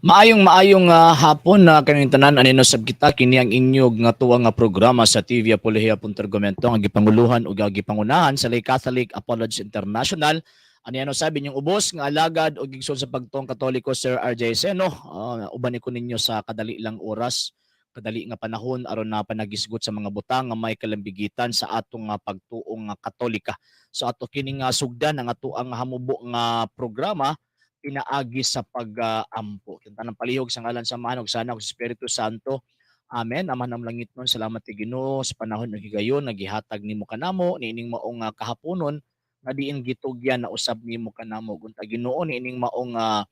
Maayong maayong hapon na kaninyong tanan. Anino sab kita, kini ang inyog nga tuwa nga programa sa TV Apologia Argumento ang gipanguluhan ug gipangunahan sa Lay Catholic Apologists International. Ani ano sabi inyong ubos nga alagad og igsoon sa pagtuong Katoliko, Sir RJ Seno. Uban ko ninyo sa kadali lang oras, kadali nga panahon aron na panagisgot sa mga butang nga may kalambigitan sa atong nga pagtuong nga Katolika. So ato kini nga sugdan ang ato ang hamubo nga programa pinaagi sa pag-ampo. Kita ng palihog sa ngalan sa Amahan ug sa Anak ug sa Espiritu Santo. Amen. Ama ng langit nun, salamat ti Ginoo sa panahon ng higayon nagihatag nimo kanamo niining maong kahaponon nga diin gitugyan na usab nimo kanamo. Unta Ginoo, niining maong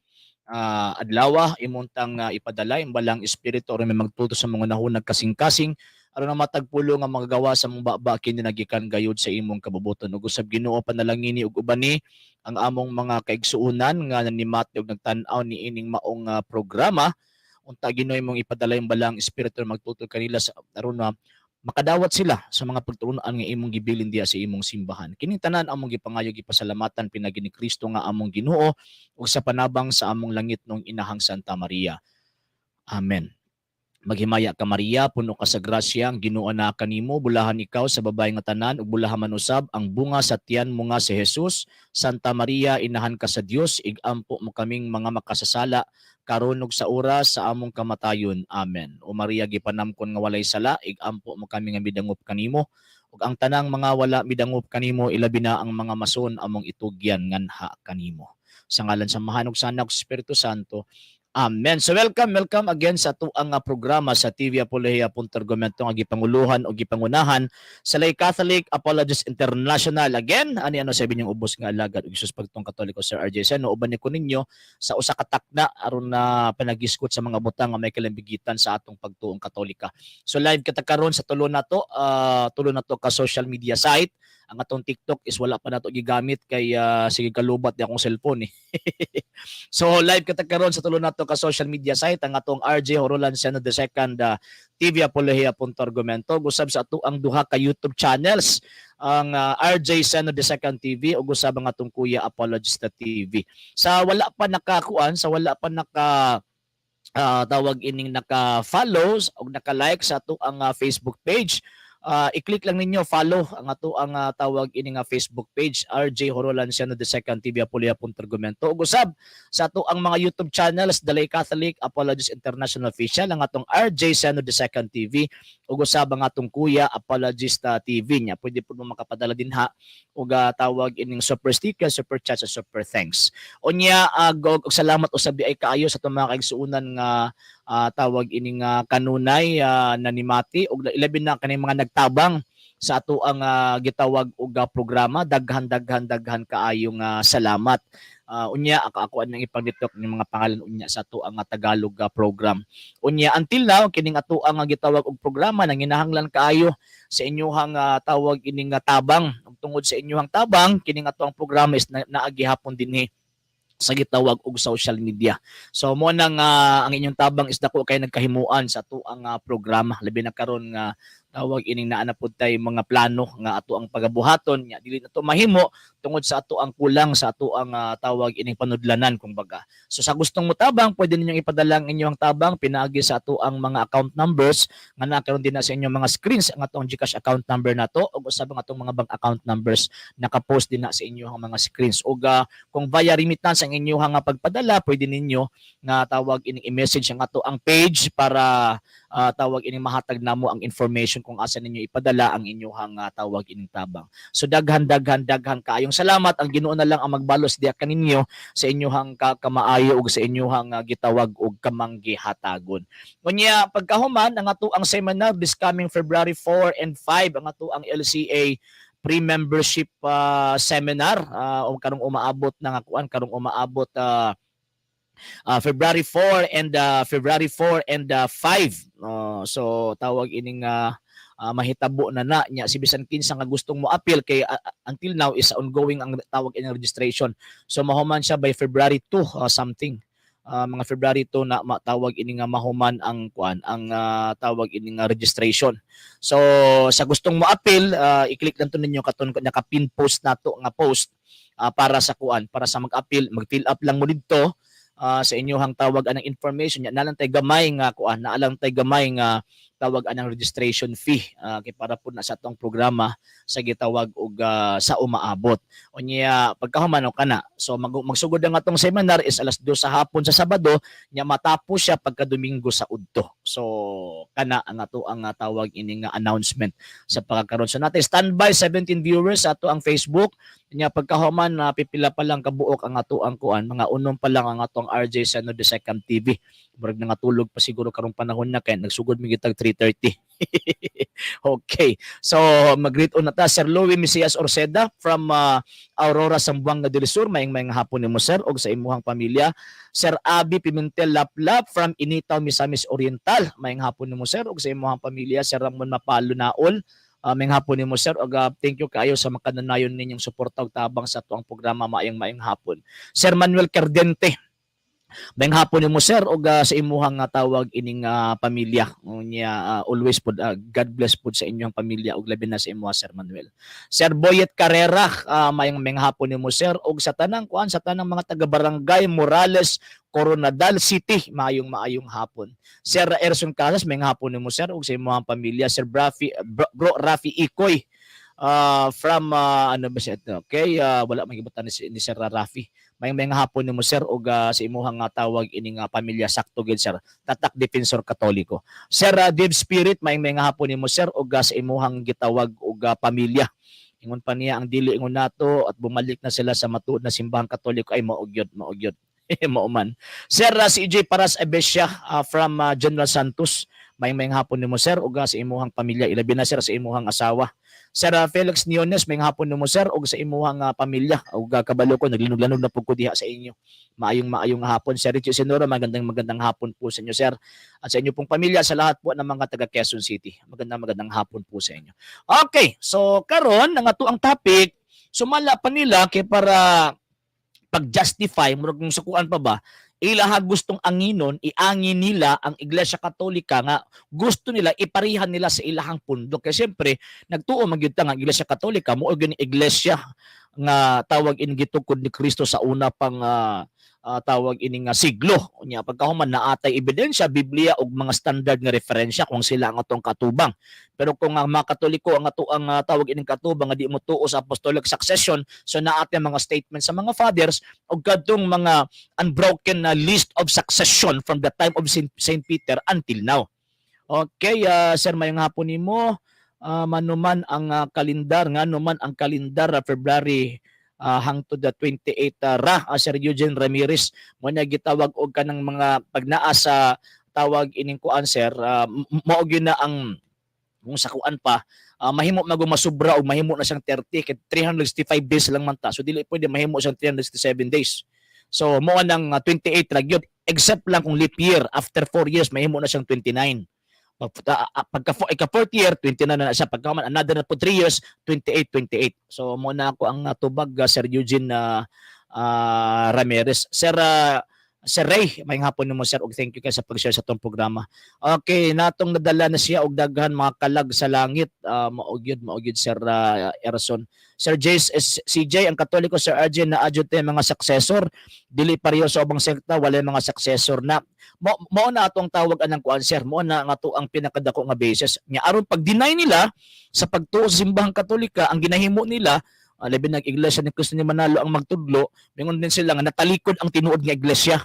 adlaw, imong tang ipadala ang balang espiritu aron may magtuto sa mga nahunag kasing-kasing aron na matag pulo nga magagawa sa mong baba kini nagikan gayud sa imong kabubuton. Ug usab Ginoo, panalangini ug ubani ang among mga kaigsuonan nga nanimati og nagtan-aw niining maong programa. Unta Ginoo, imong ipadala yung balang espiritu na magtutol kanila sa aron na makadawat sila sa mga pagtuon nga imong gibilin diya sa imong simbahan. Kining tanan among gipangayo, gipasalamatan pinagi ni Kristo nga among Ginoo ug sa panabang sa among langit nung inahang Santa Maria. Amen. Maghimaya ka Maria, puno ka sa grasya, ang Ginoo na kanimo, bulahan ikaw sa babae nga tanan ug bulahan man usab ang bunga sa tiyan mo nga si Jesus. Santa Maria, inahan ka sa Dios, igampo mo kaming mga makasasala karon ug sa oras sa among kamatayon. Amen. O Maria gipanamkon nga walay sala, igampo mo kami nga midangop kanimo ug ang tanang mga wala midangop kanimo, ilabi na ang mga mason, among itugyan nganha kanimo. Sa ngalan sa Amahan ug sa Anak ug sa Espiritu Santo. Amen. So welcome, welcome again sa atuang nga programa sa TV Apologia Argumento nga gipanguluhan o gipangunahan sa Lay Catholic Apologists International. Again, ani ano sa inyong ubos nga alagad ug Jesus pagtong Katoliko, Sir RJ Seno, uban ni ko ninyo sa usa ka takna aron na panagisgot sa mga butang nga may kalambigitan sa atong pagtuong Katolika. So live kita karon sa tulo nato ka social media site. Ang atong TikTok is wala pa nato gigamit kay sige kalubat di akong cellphone eh. So live kita karon sa tulo nato ka social media site, ang atong RJ Horolan Seno the second TV Apologia Argumento, usab sa ato ang duha ka YouTube channels, ang RJ Seno the second TV ug usab ang atong Kuya Apologista TV. Sa wala pa nakakuan, sa wala pa naka tawag ining naka-follows o naka-like sa ato ang Facebook page, i-click lang ninyo follow ang ato ang tawag ini nga Facebook page, RJ Horolan Seno the second TV Apologia Argumento, ug usab sa ato ang mga YouTube channels, Dalay Catholic Apologists International Official, ang atong RJ Seno the second TV ug usab ang atong Kuya Apologista TV nya. Pwede po mo makapadala dinha og tawag ining super sticker, super chat, sa super thanks. Unya og salamat usab di ay kaayo sa atong mga kaigsuonan nga tawag ining kanunay nanimati ug ilabi na kaning mga nagtabang sa ato ang gitawag og programa. Daghan daghan daghan kaayo nga salamat. Unya ako ako anang ipang-network ng mga pangalan unya sa ato ang Tagalog program. Unya until now kining ato ang gitawag og programa nanginahanglan kaayo sa inyuhang tawag ining tabang, ug tungod sa inyuhang tabang kining ato ang programa is na, naagihapon dinhi sa gitawag og social media. So mo nang ang inyong tabang is dako kay nagkahimuan sa ato ang programa, labi na karon nga tawag ining naa na pud tay mga plano nga ato ang pagabuhaton nya dili na to mahimo tungod sa ato ang kulang sa ato ang tawag ining panudlanan kumbaga. So sa gustong motabang, pwede ninyong ipadala ang inyong tabang pinaagi sa ato ang mga account numbers nga naa karon din na sa inyong mga screens, ang atong GCash account number nato ug usab ang atong mga bank account numbers, naka-post din na sa inyong mga screens. Ug kung via remittance ang inyong nga pagpadala, pwede ninyo nga tawag ining i-message ang ato ang page para tawag ining mahatag namo ang information kung asa ninyo ipadala ang inyong tawag ining tabang. So daghan daghan daghan kaayong salamat. Ang Ginoo na lang ang magbalos diya kaninyo sa inyong kamaayo ug sa inyong gitawag og kamanggihatagon. Unya pagkahuman ang ato ang seminar this coming February 4 and 5, ang ato ang LCA pre-membership seminar o karong umaabot na nga kuan, karong umaabot February 4 and February 4 and 5. So tawag ining mahitabo na na nya si bisan kinsa nga gustong mo appeal kay until now is ongoing ang tawag ining registration. So mahuman siya by February 2 something. Mga February 2 na matawag ini nga mahuman ang kuan, ang tawag ini nga registration. So sa gustong mo appeal, i-click lang to ninyo katon naka-pin post nato nga post para sa kuan, para sa mag-appeal, mag-fill up lang mo didto. sa inyong tawag anang information nya. Nalang tay gamay nga kuan, naalang tay gamay nga tawag anang registration fee kay para po na sa atong programa sa gitawag og sa umaabot. Unya pagkahuman o kana, so magsugod ang atong seminar is alas 2 sa hapon sa Sabado, nya matapos siya pagka Domingo sa udto. So kana ang ato ang tawag ini nga announcement sa pagkakaron. So natin standby 17 viewers sa ato ang Facebook. Nya pagkahuman na pipila pa lang kabuok ang ato ang kuan, mga unom pa lang ang atong RJ Seno the Second TV. Murag nangatulog pa siguro karong panahon na kay nagsugod mi gitag 3:30. Okay. So mag-greet on na ta Sir Louie Mesias Orceda from Aurora, Zamboanga del Sur. Maayong maayong hapon nimo, sir, ug sa imuhang pamilya. Sir Abi Pimentel Laplap from Initao, Misamis Oriental. Maayong hapon nimo, sir, ug sa imuhang pamilya. Sir Ramon Mapalo Naol. Maayong hapon nimo, sir, ug thank you kaayo sa makanunayon ninyong suporta ug tabang sa atuang programa. Maayong maayong hapon. Sir Manuel Cardente, maayong hapon nimo, sir, ug sa imuhang tawag ining pamilya. Unya always pod God bless pod sa inyong pamilya ug labi na sa imuha, Sir Manuel. Sir Boyet Carrera, maayong maayong hapon nimo, sir, ug sa tanang kuan, sa tanang mga taga Barangay Morales, Koronadal City, maayong maayong hapon. Sir Erson Casas, maayong hapon nimo, sir, ug sa imuhang pamilya. Sir Brafi, Bro, Bro Rafi Ikoy from ano ba siya ito? Okay, wala man gibutan ni Sir Rafi. Maayong maayong hapon nimo, sir, ug sa imuhang nga tawag ini nga pamilya. Sakto gid, sir. Tatak Defensor Katoliko. Sir Dave Spirit, maayong maayong hapon nimo, sir, ug sa imuhang gitawag og pamilya. Ingon pa niya ang dili ingon nato at bumalik na sila sa matuod na Simbahang Katoliko ay mao gyud, mao gyud. Mao man. Sir CJ Paras Ebesia from General Santos, maayong maayong hapon nimo, sir, ug sa imuhang pamilya, ilabi na, sir, sa imuhang asawa. Sir Felix Niones, maayong hapon nimo, sir, ug sa imuhang pamilya ug kabalo ko naglinog-lanog na pud ko diha sa inyo. Maayong maayong hapon. Sir Richie Senora, magandang magandang hapon po sa inyo, sir, at sa inyo pong pamilya, sa lahat po ng mga taga Quezon City. Magandang magandang hapon po sa inyo. Okay, so karon ang ato ang topic, sumala pa nila kay para pag-justify, murag kung sukuan pa ba, ilaha gustong anginon, iangin nila ang Iglesia Katolika nga gusto nila iparihan nila sa ilahang pundok. Kaya siyempre, nagtuo man gyud ta nga ang Iglesia Katolika mao gyud ni iglesia nga tawag ini gitukod ni Kristo sa una pang tawag ini nga siglo. Unya pagkahuman naatay ebidensya, Biblia ug mga standard nga referensya kung sila ang atong katubang. Pero kung ang mga Katoliko ang ato ang tawag ining katubang nga di mo tuo sa apostolic succession, so naatay mga statement sa mga fathers ug kadtong mga unbroken na list of succession from the time of Saint Peter until now. Okay, sir, mayong hapon nimo. Manuman ang kalendar, nga numan ang kalendar February hangtod the 28 ra, Sir Eugene Ramirez, mo na gitawag og kanang mga pag naa sa tawag ining kuan, sir, mao gyud na ang kung sa kuan pa mahimo mago masubra o mahimo na siyang 30 kay 365 days lang man ta, so dili pwede mahimo siyang 367 days. So mo nang 28 ra gyud, except lang kung leap year, after 4 years mahimo na siyang 29. Pagka ika fourth year, 29 na na siya. Pagka man another na po 3 years, 28 28. So mo na ako ang tubag, Sir Eugene Ramirez. Sir Ray, may hapon nimo, sir, ug thank you kay sa pag-share sa atong programa. Okay, natong nadala na siya og daghan mga kalag sa langit. Mao gyud, mao gyud, Sir Erson. Sir Jace CJ, ang Katoliko, Sir RJ, na adyo tay mga successor, dili pareho sa ubang sekta, walay mga successor na. Mo na atong tawag anang kuan, sir, mo na nga to ang pinakadako nga basis. Nya aron pag deny nila sa pagtuo sa Simbahang Katolika, ang ginahimo nila, labi nag Iglesia ni Cristo ni Manalo ang magtudlo, mingon din sila nga natalikod ang tinuod nga iglesia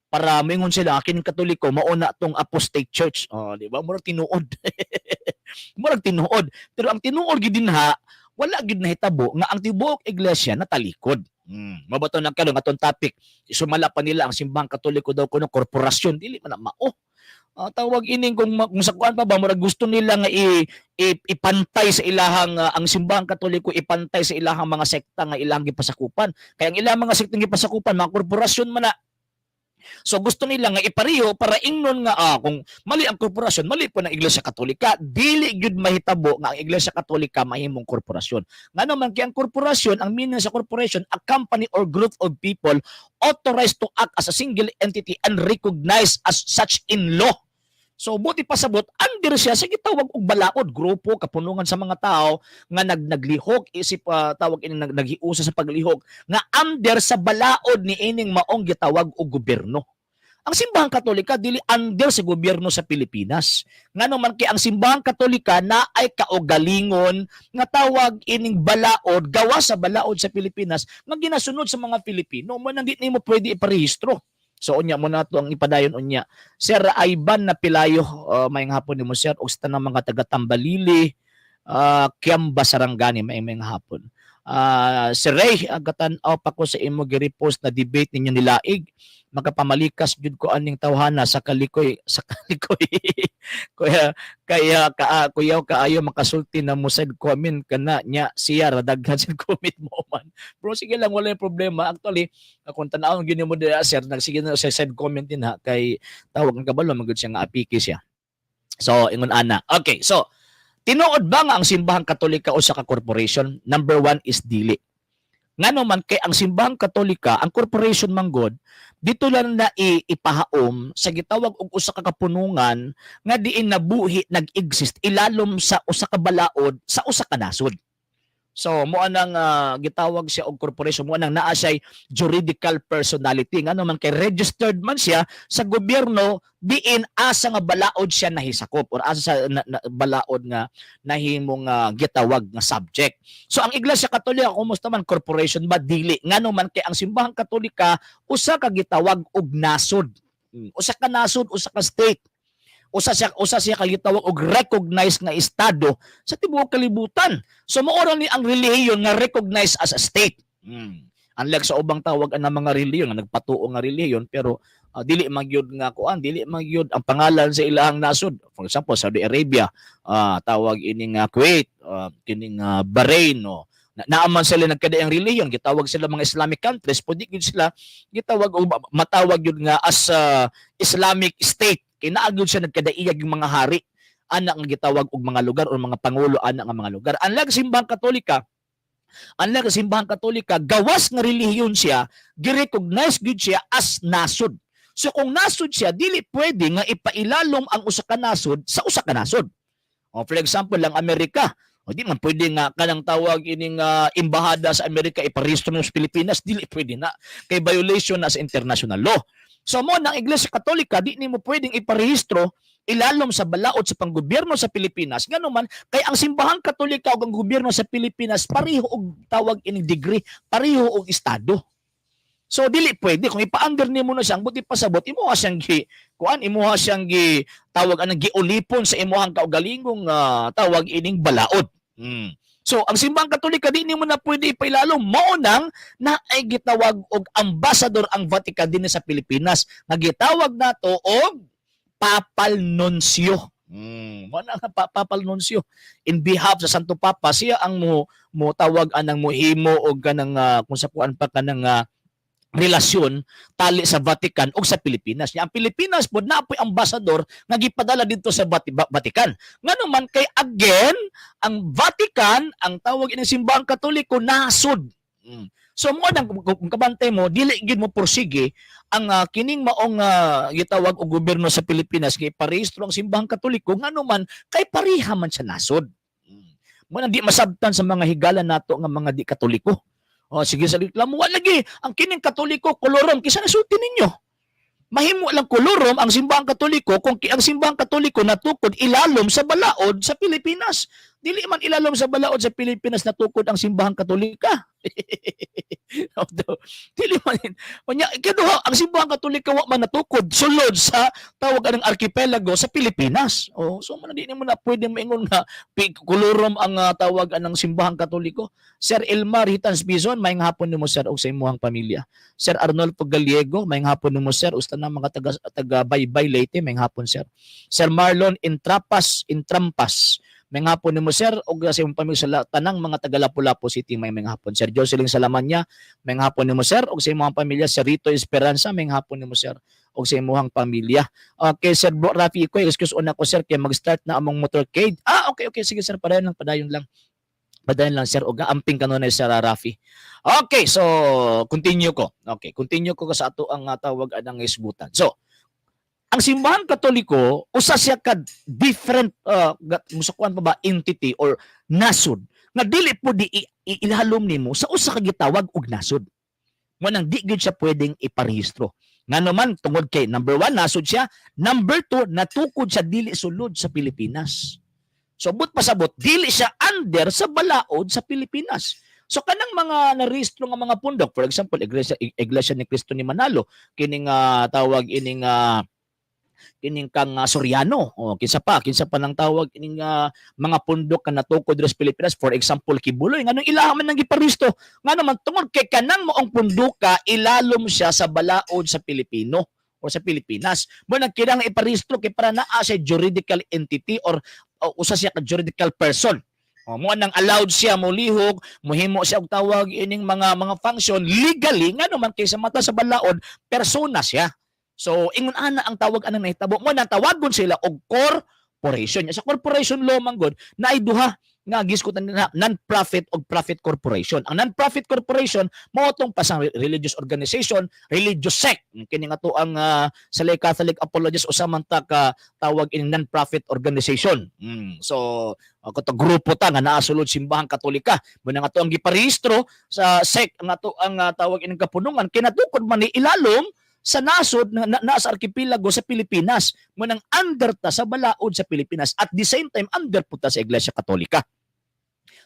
para mingon sila akin Katoliko mauna tong apostate church. Oh, di ba? Murag tinuod. Murag tinuod. Pero ang tinuod gid dinha, wala gid nahitabo nga ang tibuok iglesia natalikod. Mabato na karon atong topic. Sumala pa nila ang Simbahang Katoliko daw kuno korporasyon, dili man na mao. Tawag ining kung sa kuan pa ba, murag gusto nila nga ipantay sa ilahang ang Simbahang Katoliko ipantay sa ilahang mga sekta nga ilang gipasakupan. Kaya ang ilang mga sekta nga gipasakupan, mga korporasyon man na. So gusto nila nga ipareho para ingnon nga kung mali ang korporasyon, mali po ng Iglesia Katolika. Dili gyud mahitabo nga ang Iglesia Katolika mahimong korporasyon. Ngano man kay ang korporasyon, ang meaning sa corporation, a company or group of people authorized to act as a single entity and recognized as such in law. So buot ipasabot, under siya sa gitawag og balaod, grupo, kapunungan sa mga tao nga naglihok isip tawag ini naghiusa sa paglihok nga under sa balaod ni ining maong gitawag og gobyerno. Ang Simbahang Katolika dili under sa gobyerno sa Pilipinas. Ngano man kay ang Simbahang Katolika na ay kaugalingon nga tawag ining balaod, gawa sa balaod sa Pilipinas nga ginasunod sa mga Pilipino. Mo nang di nimo pwede iparehistro. So unya mo na to ang ipadayon unya. Sir Ivan na Pilayo, maayong hapon nimo, sir, ug sa tanang mga taga Tambalili, Kiamba, Sarangani, maayong hapon. Sir Ray, agatan-aw pa ko sa imo gi-repost na debate ninyo nilaig. Makapamalikas jud ko aning tawhana sa kalikoy kuya kaya ka kuyaw kaayo makasulti na mo side comment kana nya siya ra daghan sa comment mo man. Bro, sige lang, wala yung problema. Actually, kung tan-awon gyud mo dira, sir, nagsige na sa side comment din ha, kay tawag ang kabalo man gud siya nga apiki siya. So ingon ana. Okay, so tinuod ba nga ang Simbahang Katolika usa ka corporation? Number one is dili. Ngano man kay ang Simbahang Katolika, ang corporation man god, dito lang na ipahaom sa gitawag og usa ka kapunungan nga diin nabuhi, nag-exist ilalom sa usa ka balaod sa usa ka nasod. So mo anang gitawag siya og corporation, mo anang naa siya juridical personality, ngano man kay registered man siya sa gobyerno diin asa nga balaod siya nahisakop or asa sa balaod nga nahimong gitawag nga subject. So ang Iglesia Katolika, kumusta man, corporation ba? Dili. Ngano man kay ang Simbahang Katolika usa ka gitawag og nasod. Usa ka nasod, usa ka state. Usa siya ka gitawag og recognized nga estado sa tibuok kalibutan. So mao ra ni ang relihiyon nga recognized as a state. Unlike sa ubang tawag ang mga relihiyon nga nagpatuo nga relihiyon pero dili man gyud nga kuan, dili man gyud ang pangalan sa ilahang nasod. For example, Saudi Arabia, tawag ining Kuwait, kining Bahrain, no. Na, naaman sila nagkadaiyang relihiyon, gitawag sila mga Islamic countries, pwede gyud sila gitawag o matawag gyud nga as Islamic state. Kay naa gyud siya nagkadaiyag yung mga hari anak nga gitawag og mga lugar o mga pangulo anak nga mga lugar. Unlike sa Simbahang Katolika, gawas nga relihiyon siya, gi-recognize gyud siya as nasod. So kung nasod siya, dili pwede nga ipailalom ang usa ka nasod sa usa ka nasod. O, for example, ang Amerika, o di man pwede nga kanang tawag ining embahada sa Amerika iparehistro sa Pilipinas, dili pwede na kay violation na sa international law. So mo ng Iglesia Katolika, di nimo pwedeng iparehistro ilalom sa balaod sa panggobyerno sa Pilipinas, ngano man kay ang Simbahang Katolika ug ang gobyerno sa Pilipinas pareho og tawag ining degree, pareho og estado. So dili pwede kung ipa-under nimo na siya, ang buot ipasabot, imuha siyang gi kuan, imuha siyang gi tawag anang giulipon sa imuhang kaugalingong tawag ining balaod. So ang Simbahang Katolika, di nimo na pwede ipailalom. Mao nang naay gitawag og ambassador ang Vatican dinhi sa Pilipinas nga gitawag nato og Papal Nuncio. Mo na nga Papal Nuncio in behalf sa Santo Papa, siya ang mo mo tawag anang mohimo og kanang kung sa kuan pa kanang relasyon tali sa Vatican ug sa Pilipinas. Nya ang Pilipinas pod naa poy ambassador nga gipadala didto sa Vatican. Ngano man kay again ang Vatican, ang tawag ini Simbahang Katoliko, nasod. So mo nang kung kabantay mo, dili gyud mo porsige ang kining maong gitawag og gobyerno sa Pilipinas kay parehistro ang Simbahang Katoliko, ngano man kay pareha man sa nasod. Mo nang di masabtan sa mga higala nato nga mga di Katoliko. O sige, sa reklamo, wala lagi ang kining Katoliko kolorom, kisa nasulti ninyo. Mahimo lang kolorom ang Simbahang Katoliko kung ang Simbahang Katoliko natukod ilalom sa balaod sa Pilipinas. Dili man ilalom sa balaod sa Pilipinas natukod ang Simbahang Katolika. Dili man. Unya ikaduha, ang Simbahang Katolika wa man natukod sulod sa tawag anang archipelago sa Pilipinas. Oh, so man di mo na pwede maingon nga kolorom ang tawag anang Simbahang Katoliko. Sir Elmar Hitans Bison, maayong hapon nimo, sir, ug sa imong pamilya. Sir Arnolfo Gallego, maayong hapon nimo, sir, usta na mga taga taga Baybay Leyte, maayong hapon, sir. Sir Marlon Intrapas Intrampas, maayong hapon nimo, sir, ug sa imong pamilya, sa tanang mga taga Lapu-Lapu City, may maayong hapon. Sir Jocelyn Salamanya, maayong hapon nimo, sir, ug sa imong pamilya. Sir Rito Esperanza, maayong hapon nimo, sir, ug sa imong pamilya. Okay, Sir Bro Rafi ko, excuse una ko, sir, kay mag-start na among motorcade. Ah, okay, sige, sir, padayon lang, padayon lang. Padayon lang, sir, ug amping kanunay, Sir Rafi. Okay, so continue ko. Okay, continue ko sa ato ang tawag anang isbutan. So, Ang Simbahan Katoliko, usa siya ka different musakuan pa ba, entity or nasod nga dili po di ilalom nimo sa usa ka gitawag og nasod. Mo nang di gyud siya pwedeng iparehistro. Ngano man, tungod kay number one, nasod siya. Number two, natukod siya dili sulod sa Pilipinas. So but pasabot, dili siya under sa balaod sa Pilipinas. So kanang mga narehistro nga mga pundok, for example, Iglesia ni Cristo ni Manalo, kining tawag ining kining kang Soriano o kinsa pa nang tawag ining mga pundok nga natukod diri sa Pilipinas, for example Quiboloy, nganong ilaha man nang giparehistro? Ngano man, tungod kay kanang maong punduka ilalom siya sa balaod sa Pilipino o sa Pilipinas. Mo nang kinahanglan iparehistro kay para naa siya juridical entity or usa siya ka juridical person. O, mo nang allowed siya molihok, mohimo siya og tawag ining mga function legally, ngano man kay sa mata sa balaod, persona siya. So ingon ana ang tawag anang nahitabo. Mo nang tawagon sila og corporation. Sa corporation law man gud, naay duha nga gisgutan na, non-profit og profit corporation. Ang non-profit corporation mao tong pasang religious organization, religious sect. Kini nga to ang sa lay Catholic Apologists, usa man ta ka tawag ining non-profit organization. So kato grupo ta nga naa sulod Simbahang Katolika. Mo na nga to ang giparehistro sa SEC ang ato ang tawag ining kapunungan, kinatukod man ni ilalom sa nasod na nasa arkipelago sa Pilipinas, mo nang under ta sa balaod sa Pilipinas, at the same time under pud ta sa Iglesia Katolika.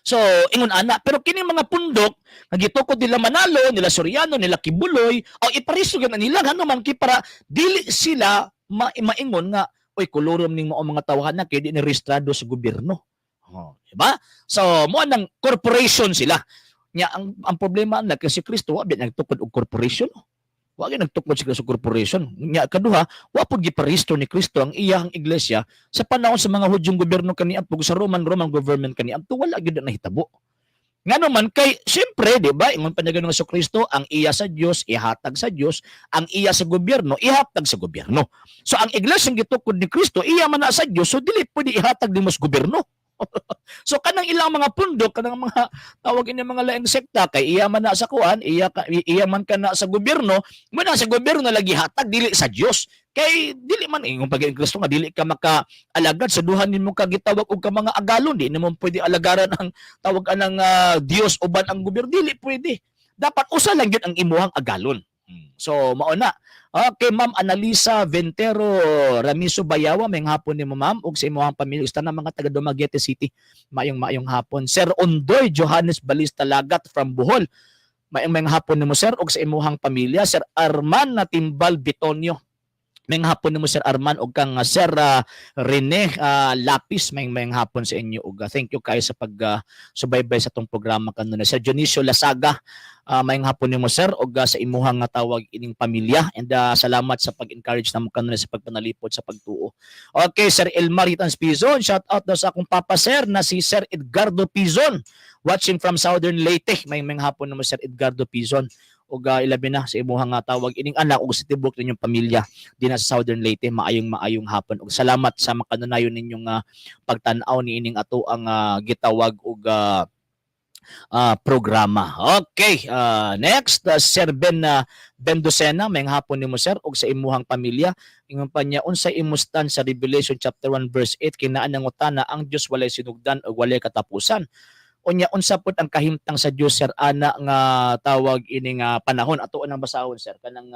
So, ingon ana, pero kini mga pundok nga gitukod nila Manalo, nila Soriano, nila Quiboloy, o iparehistro gyud na nila, ngano man kay para dili sila maingon nga, "Oy, kolorum ning mao mga tawahan na kay di ni rehistrado sa gobyerno." Oh, di ba? So, mo nang corporation sila. Nya ang problema na kasi Kristo wa nagtukod og corporation. Wa gyud nagtukod si Kristo corporation. Nya kaduha, wa pud giparehistro ni Kristo ang iyang iglesia sa panahon sa mga Hudyong gobyerno kaniadto, sa Roman government kaniadto, wala gyud na nahitabo. Ngano man kay siyempre, di ba, ingon pa niya ganun sa Kristo, ang iya sa Dios ihatag sa Dios, ang iya sa gobyerno ihatag sa gobyerno. So ang iglesia gitukod ni Kristo, iya man na sa Dios, so dili pwede ihatag nimo sa gobyerno. So kanang ilang mga pundok, kanang mga tawag ini mga laing sekta kay iya man na sa kuan, iya man ka na sa gobyerno, mo na sa gobyerno lagi hatag, dili sa Dios. Kay dili man ingon pag Kristo nga dili ka maka-alagad sa duha nimo ka gitawag og ka mga agalon, di nimo pwede alagaran ang tawag anang Dios uban ang gobyerno, dili pwede. Dapat usa lang gyud ang imuhang agalon. So mao na. Okay, Ma'am Analisa Ventero Ramiso Bayawa, may hapon nimo, ma'am, ug sa imuhang pamilya sa mga taga Dumaguete City. Maayong maayong hapon. Sir Ondoy Johannes Balista Lagat from Bohol. Maayong maayong hapon nimo, sir, ug sa imuhang pamilya. Sir Arman Natimbal Bitonio. Maayong hapon nimo, Sir Arman, ug kang Sir Rene Lapis, maayong maayong hapon sa inyo ug thank you kayo sa pag subaybay sa tong programa kanunay. Sir Dionisio Lasaga, maayong hapon nimo, sir, ug sa imuhang nga tawag ining pamilya and salamat sa pag-encourage namo kanunay sa pagpanalipod sa pagtuo. Okay, Sir Elmar Hitans Pizon, shout out daw sa akong papa, sir, na si Sir Edgardo Pizon, watching from Southern Leyte. Maayong maayong hapon nimo, Sir Edgardo Pizon, ug ilabi na sa imuhang nga tawag ining anak ug sa tibok ninyong pamilya din sa Southern Leyte. Maayong maayong hapon ug salamat sa makanunayon ninyong pagtan-aw ni ining ato ang gitawag og programa. Okay, next, Sir Ben Bendocena, may hapon nimo, sir, ug sa imuhang pamilya. Ingon pa niya, unsay imustan sa Revelation chapter 1 verse 8 kinaan nangutana ang Dios walay sinugdan ug walay katapusan? Unya unsa pud ang kahimtang sa Dios, sir, ana nga tawag ini nga panahon? Ato nang basahon, sir, kanang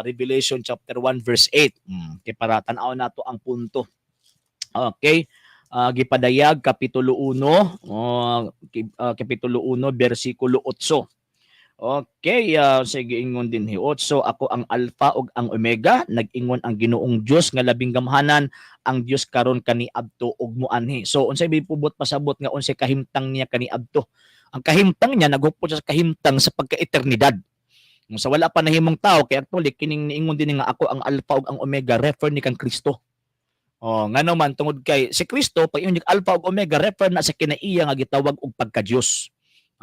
Revelation chapter 1 verse 8. Kay para tan-aw nato ang punto. Okay. Gipadayag kapitulo 1, oh, kapitulo 1 bersikulo 8. Okay, sige, ingon din hi 8, "Ako ang Alpha ug ang Omega, nag-ingon ang Ginoong Dios nga labing gamhanan, ang Dios karon, kaniadto ug muanhi." So unsay pubot pasabot nga unsay kahimtang niya kaniadto? Ang kahimtang niya naghupot siya sa kahimtang sa pagka-eternidad. Kung sa wala pa nahimong tao, kay actually kining niingon din nga "Ako ang Alpha ug ang Omega," refer ni kang Kristo. Oh, ngano man, tungod kay si Kristo pag ingon Alpha ug Omega, refer na sa kinaiya nga gitawag og pagka-Dios.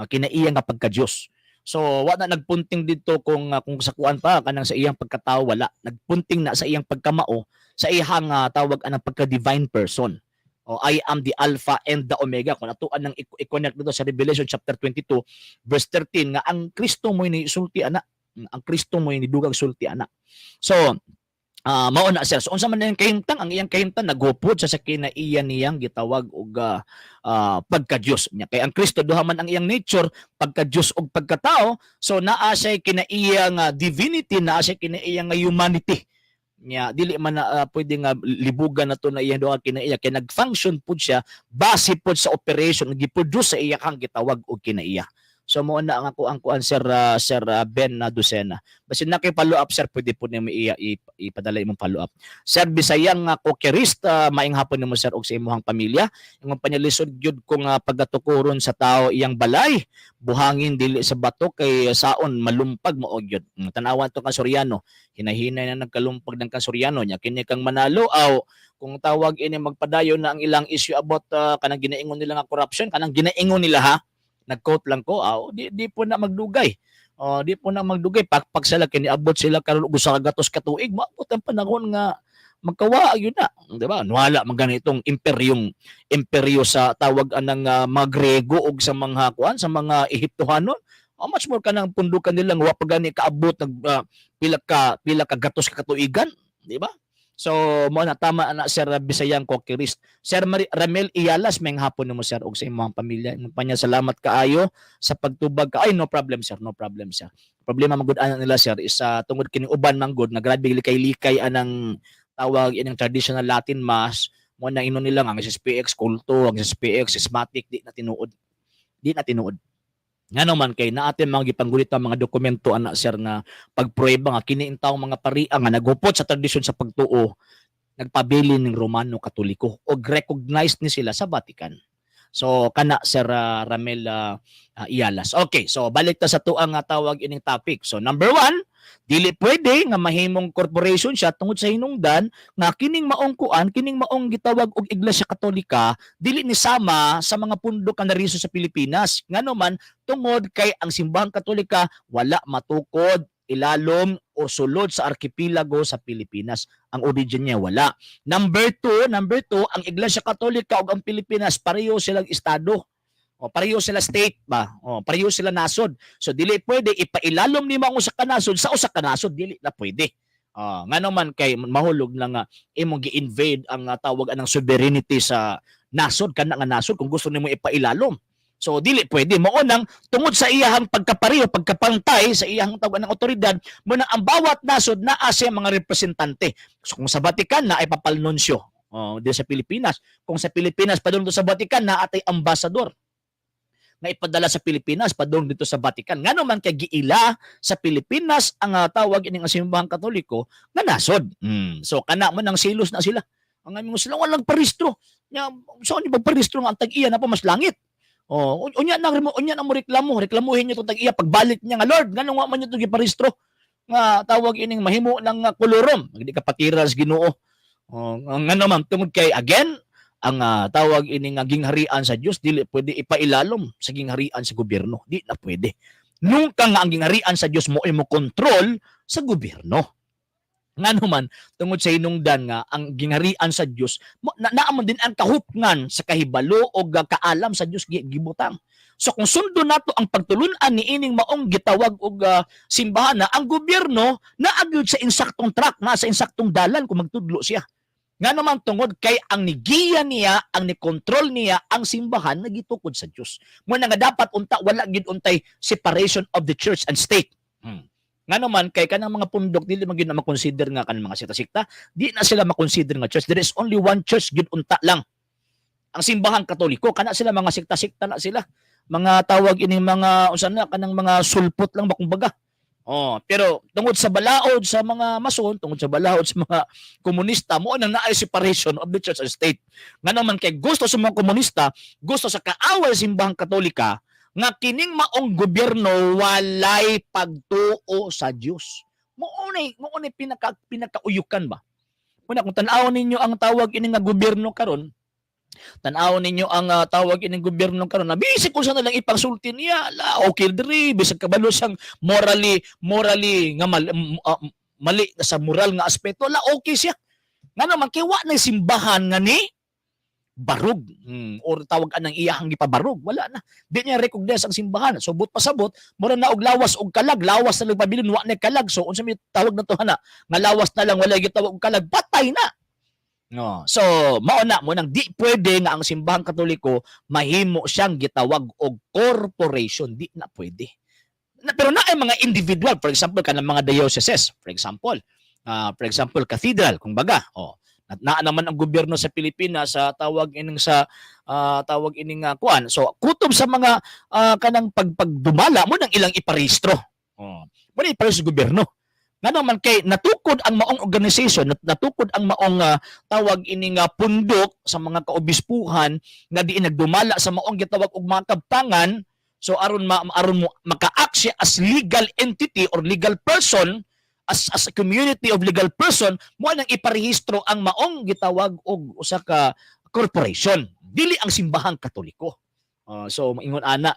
Kinaiya nga pagka-Dios. So wa na nagpunting didto kung sa kuan pa kanang sa iyang pagkatao, wala. Nagpunting na sa iyang pagkamao, sa iyang tawag anang pagka-divine person. O, "I am the Alpha and the Omega." Kung atuan nang i-connect dito sa Revelation chapter 22 verse 13 nga ang Kristo mo ni sulti ana. Ang Kristo mo ni dugang sulti ana. So Mao na, sir. So unsa man iyang kahimtang? Ang iyang kahimtang naghupod sa kinaiya niyang gitawag og pagka-Dios. Nya kay ang Kristo duha man ang iyang nature, pagka-Dios ug pagkatao. So naa siya kinaiya nga divinity, naa siya kinaiya nga humanity. Nya dili man na pwede nga libugan na to na iyang duha kinaiya kay nag-function pud siya base pud sa operation giproduce sa iyang gitawag og kinaiya. So mo na ang ako ang kuan, Sir Ben na Docena. Basin na kay follow up, sir, pwede po nimo ipadala imong follow up. Sir Bisayang nga kokerista, maayong hapon nimo, sir, og sa imong pamilya. Ingon pa niya, lisod gyud kung pagatukuron sa tao iyang balay, buhangin dili sa bato kay saon malumpag mao gyud. Tanawan to kang Soriano, hinahinay na nagkalumpag ng kang Soriano nya kini kang manalo aw kung tawag ini magpadayon na ang ilang issue about kanang ginaingon nila nga corruption, kanang ginaingon nila ha, nag-quote lang ko, aw di po na magdugay. Oh, di po na magdugay pakpak sila kini abot sila karon og usa ka gatos ka tuig, maabot ang panahon nga magkawa yun na, di ba? Wala man ganitong imperyo sa tawag anang mga Grego og sa mga kuan sa mga Ehiptohanon. How much more kanang pundukan nila nga wa pa gani kaabot nag pila ka gatos ka katuigan, di ba? So mo na, tama na, Sir Bisayang Kokirist. Sir Ramel Iyalas, maayong hapon nimo, sir, og sa imong pamilya. Ingon pa niya, salamat kaayo sa pagtubag ka. Ay, no problem, sir, no problem, sir. Problema man gud ana nila, sir, is tungod kining uban man gud nga grabe likay-likay anang tawag ining traditional Latin Mass mo na ingon nila nga ang SSPX kulto, ang SSPX schismatic, di na tinuod. Di na tinuod. Ngano man kay naatin mga gipanggulit ang mga dokumento ana, sir, nga pagpruweba nga kini intawong mga paria nga naghupot sa tradisyon sa pagtuo nagpabilin ng Romano Katoliko o recognized ni sila sa Vatican. So kana, Sir Ramel Iyalas. Okay, so balik ta sa tuang nga tawag ining topic. So number one, dili pwede nga mahimong corporation siya tungod sa hinungdan nga kining maong kuan, kining maong gitawag og Iglesia Katolika dili ni sama sa mga pundok nga nariso sa Pilipinas. Ngano man tungod kay ang Simbahang Katolika wala matukod ilalom o sulod sa arkipilago sa Pilipinas. Ang origin niya wala. Number two, ang Iglesia Katolika ug ang Pilipinas pareho silang estado. O pareho sila state ba? O pareho sila nasod. So dili pwede ipailalom nimo ang usa ka nasod sa usa ka nasod, dili na pwede. Ngano man kay mahulog na nga imong gi-invade ang tawag anang sovereignty sa nasod kana nga nasod kung gusto nimo ipailalom. So dili pwede mao nang tungod sa iyahang pagkapareho, pagkapantay sa iyahang tawag ng otoridad, mo na ang bawat nasod naa siya mga representante. So kung sa Vatican na ay papal nuncio, oh, di sa Pilipinas. Kung sa Pilipinas padung sa Vatican na atay ambassador nga ipadala sa Pilipinas padung dito sa Vatican. Ngano man kay giila sa Pilipinas ang tawag ining ang Simbahang Katoliko nga nasod. So kana man ang silos na sila. Ang aming sila walang parehistro. Nya so ni parehistro nga ang tag-iya na pa mas langit. Oh, unya na unya na mo reklamo, reklamuhin niyo tong tag-iya pagbalik niya nga, "Lord, nganong wa man niyo tong giparehistro?" Nga tawag ining mahimo ng kolorum, di ka patira sa Ginoo. Oh, ngano man tungod kay again ang tawag ini nga gingharian sa Dios dili pwede ipailalom sa gingharian sa gobyerno. Di na pwede. Nungka nga ang gingharian sa Dios mo mo kontrol sa gobyerno. Ngano man tungod sa hinungdan nga ang gingharian sa Dios mo na, naa man din ang kahupngan sa kahibalo o kaalam sa Dios gibutang. So kung sundon nato ang pagtulun-an ni ining maong gitawag og simbahan na ang gobyerno naa gyud sa insaktong track, na sa insaktong dalan kung magtudlo siya. Nga naman tungod kay ang nigiya niya, ang ni-control niya ang simbahan na gitukod sa Dios. Mo na nga dapat unta wala gid untay separation of the church and state. Nga naman kay kanang mga pundok dili man gyud na makonsider nga kanang mga sikta-sikta, di na sila makonsider nga church. There is only one church gyud unta lang. Ang Simbahang Katoliko, kana sila mga sikta-sikta na sila. Mga tawag ining mga unsa na kanang mga sulpot lang ba kumbaga. Oh, pero tungod sa balaod sa mga mason, tungod sa balaod sa mga komunista, mo nang naay separation of the church and state. Nga naman kay gusto sa mga komunista, gusto sa kaaway Simbahang Katolika nga kining maong gobyerno walay pagtuo sa Dios. Mo unay pinakauyukan ba. Una kung tan-awon ninyo ang tawag ini nga gobyerno karon, tan-awon ninyo ang tawag ining gobyerno karon na bisig kung sa na lang ipangsulti niya, la okay diri bisag kabalo siyang morally morally nga mali sa moral nga aspeto, la okay siya. Nga naman kay wa na simbahan nga ni Barog or tawag anang iyahang gipabarog, wala na, di niya recognize ang simbahan. So buot pasabot, mura na og lawas og kalag, lawas na lang pabilin, wa na kalag. So unsa may tawag na to hana nga lawas na lang, wala gitawag og kalag, patay na, no? So mao na mo nang di pwede nga ang Simbahang Katoliko mahimo siyang gitawag og corporation, di na pwede na. Pero naay mga individual, for example kanang mga dioceses, for example cathedral kung baga, oh, naa naman ang gobyerno sa Pilipinas sa tawag ining sa tawag ining kuan. So kutob sa mga kanang pagpagdumala mo nang ilang iparehistro. Oh. Mo na iparehistro sa gobyerno. Ngano man kay natukod ang maong organization, natukod ang maong tawag ining pundok sa mga kaobispuhan nga diin nagdumala sa maong gitawag og mga kabtangan. So aron mo maka-act siya as legal entity or legal person, as a community of legal person, mo nang iparehistro ang maong gitawag og usa ka corporation, dili ang Simbahang Katoliko. So maingon ana.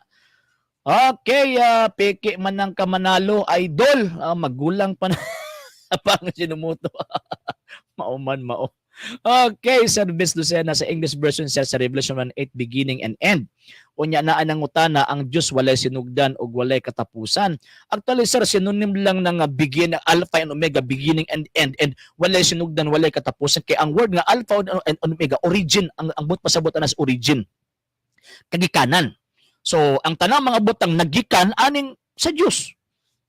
Okay, peke man ng kamanalo, idol, magulang pa na pang sinumuto. Mao man mao. Okay, Sir Vince Lucena, sa English version, sir, sa Revelation 1:8, beginning and end. Unya naa nang utana, ang Dios walay sinugdan ug walay katapusan. Actually, sir, synonym lang ng begin, alpha and omega, beginning and end, and walay sinugdan, walay katapusan, kay ang word nga alpha and omega, origin, ang buot pasabot ana sa origin. Kagikanan. So, ang tanang mga butang nagikan aning sa Dios.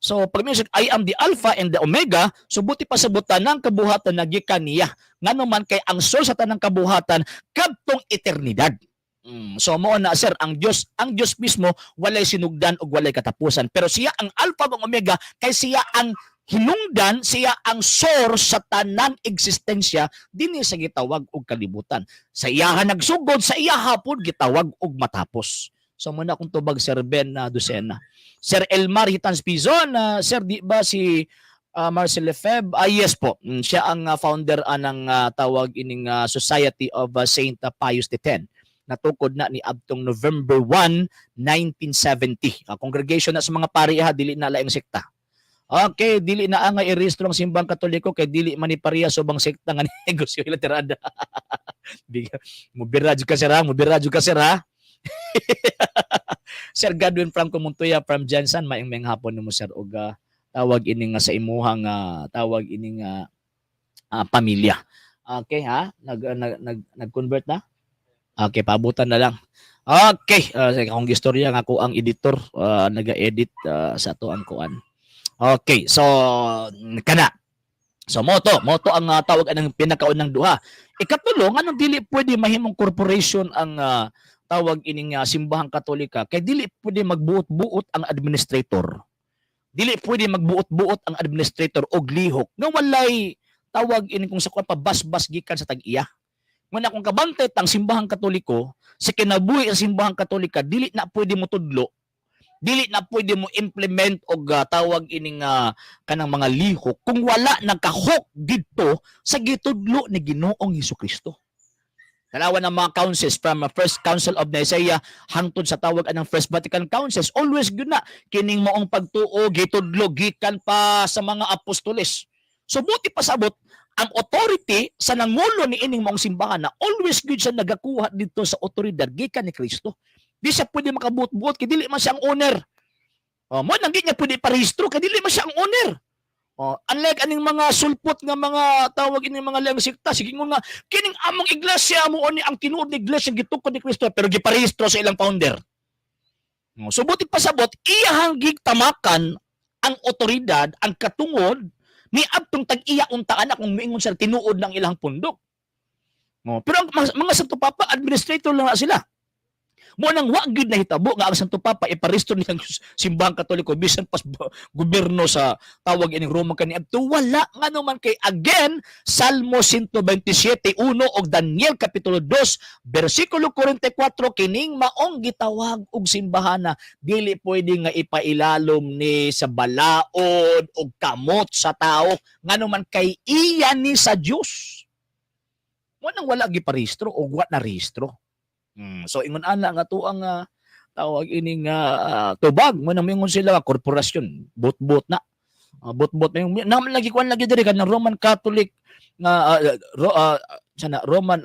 So, pag minsan, "I am the Alpha and the Omega," so buti pasabot tanang kabuhatan nagikan niya. Ngano man kay ang source sa tanang kabuhatan kadtong eternidad. So mo na, sir, ang Dios mismo walay sinugdan ug walay katapusan. Pero siya ang Alpha ug Omega kay siya ang hinungdan, siya ang source sa tanang eksistensya dinhi sa gitawag og kalibutan. Sa iyaha nagsugod, sa iyaha pod gitawag og matapos. So mo na akong tubag, Sir Ben na Lucena. Sir Elmar Hitans Pizon, sir, di ba si Marcel Lefebvre? Ah, yes po. Siya ang founder anang tawag ining Society of Saint Pius X. Natukod na ni adtong November 1, 1970. Congregation na sa mga pari ha, dili na laing sekta. Okay, dili na nga irehistro ang Simbang Katoliko kay dili man ni pareha sa ubang sekta nga negosyo ila tirada. Mubira jud ka, sir, ha? Mubira jud ka, sir, ha? Sir Godwin Franco Montoya from Jensen, maayong maayong hapon nimo, sir, og tawag ini nga sa imuhang tawag ini nga pamilya. Okay ha? Nag nag nag nag-convert na? Okay, paabutan na lang. Okay, sa akong istorya nga ako ang editor, naga-edit sa ato ang kuan. Okay, so kana. So moto ang tawag anang pinakaunang duha. Ikatulo, nganong dili pwede mahimong corporation ang tawag ining Simbahang Katolika, kay dili pwede magbuot-buot ang administrator. Dili pwede magbuot-buot ang administrator og lihok nga walay tawag ini kung sa kuan pa basbas gikan sa tag-iya. Ngunit kung kabantay tang Simbahang Katoliko, sa kinabuhi ang Simbahang Katolika dili na pwede mo tudlo, dili na pwede mo implement og tawag ining kanang mga lihok kung wala nagka-hook didto sa gitudlo ni Ginoong Hesukristo. Tanawa ng mga councils from First Council of Nicaea hangtod sa tawag anang First Vatican Councils, always gyud na kining maong pagtuo gitudlo gikan pa sa mga apostoles. So buti pasabot ang authority sa nangulo ni ining maong simbahan na always gyud siya nagakuha dito sa otoridad gikan ni Kristo. Di siya pwede makabuot-buot kay dili man siya ang owner. Oh, mo nang di niya pwede parehistro kay dili man siya ang owner. Oh, unlike aning mga sulpot nga mga tawag ini mga lang sekta, sige nga kining among iglesia mo ni ang tinuod ni iglesia gitukod ni Kristo, pero giparehistro sa ilang founder. Oh, so buti pasabot iyahang gigtamakan ang otoridad, ang katungod ni adtong tag-iya unta anak kung miingon sila tinuod ng ilang pundok. Oh, pero ang mga Santo Papa, administrator lang na sila. Mo nang wa gyud nahitabo nga ang Santo Papa iparehistro niyang Simbahang Katoliko bisan pas gobyerno sa tawag ining Roma kaniadto, wala. Ngano man kay again, Salmo 127:1 og Daniel kapitulo 2 bersikulo 44, kining maong gitawag og simbahana dili pwede nga ipailalom ni sa balaod og kamot sa tao, ngano man kay iya ni sa Dios. Mo nang wala giparehistro og wa na rehistro. So ingon ana nga tuang tawag ining tubag mo nang mingon sila nga korporasyon, bot-bot na. Bot-bot na yung naman lagi kuan lagi diri kanang Roman Catholic nga sana Roman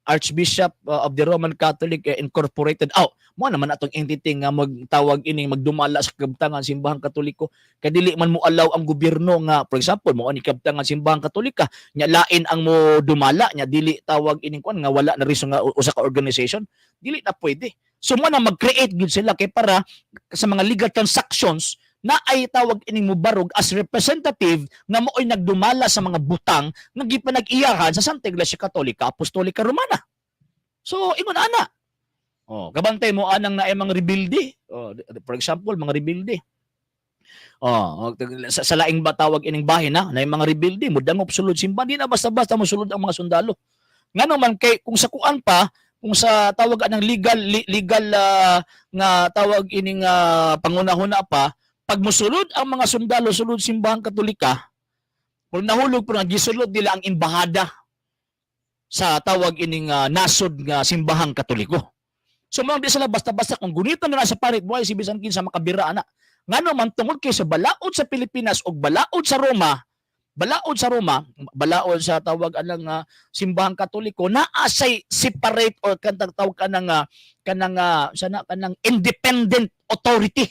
Archbishop of the Roman Catholic Incorporated. Oh, mo naman atong entity nga magtawag ining magdumala sa kabtangan Simbahang Katoliko kay dili man mo allow ang gobyerno nga, for example, mo ani kabtangan Simbahang Katolika nya lain ang mo dumala nya, dili tawag ining kuan nga wala na riso nga usa ka organization, dili na pwede. So mo na mag-create gyud sila kay para sa mga legal transactions na ay tawag ining mubarog as representative nga mooy nagdumala sa mga butang nga gipanag-iyahan sa Santa Iglesia Katolika Apostolika Romana. So ingon ana. Oh, kabantay mo anang naay mga rebelde. Oh, for example, mga rebelde. Oh, sa laing ba tawag ining bahin na naay mga rebelde modangop sulod simbahan, di na basta-basta mosulod ang mga sundalo. Ngano man kay kung sa kuan pa, kung sa tawag anang legal nga tawag ining pangunahuna pa, pag mosulod ang mga sundalo sulod Simbahang Katolika, kung nahulog po nga gisulod nila ang embahada sa tawag ining nasod nga Simbahang Katoliko. So mga di sila basta-basta kung gunita na sa parit buhay si bisan kinsa makabira ana. Ngano man, tungod kay sa balaod sa Pilipinas og balaod sa Roma, balaod sa Roma, balaod sa tawag anang Simbahang Katoliko, naa say separate or kantang tawag kanang sana kanang independent authority.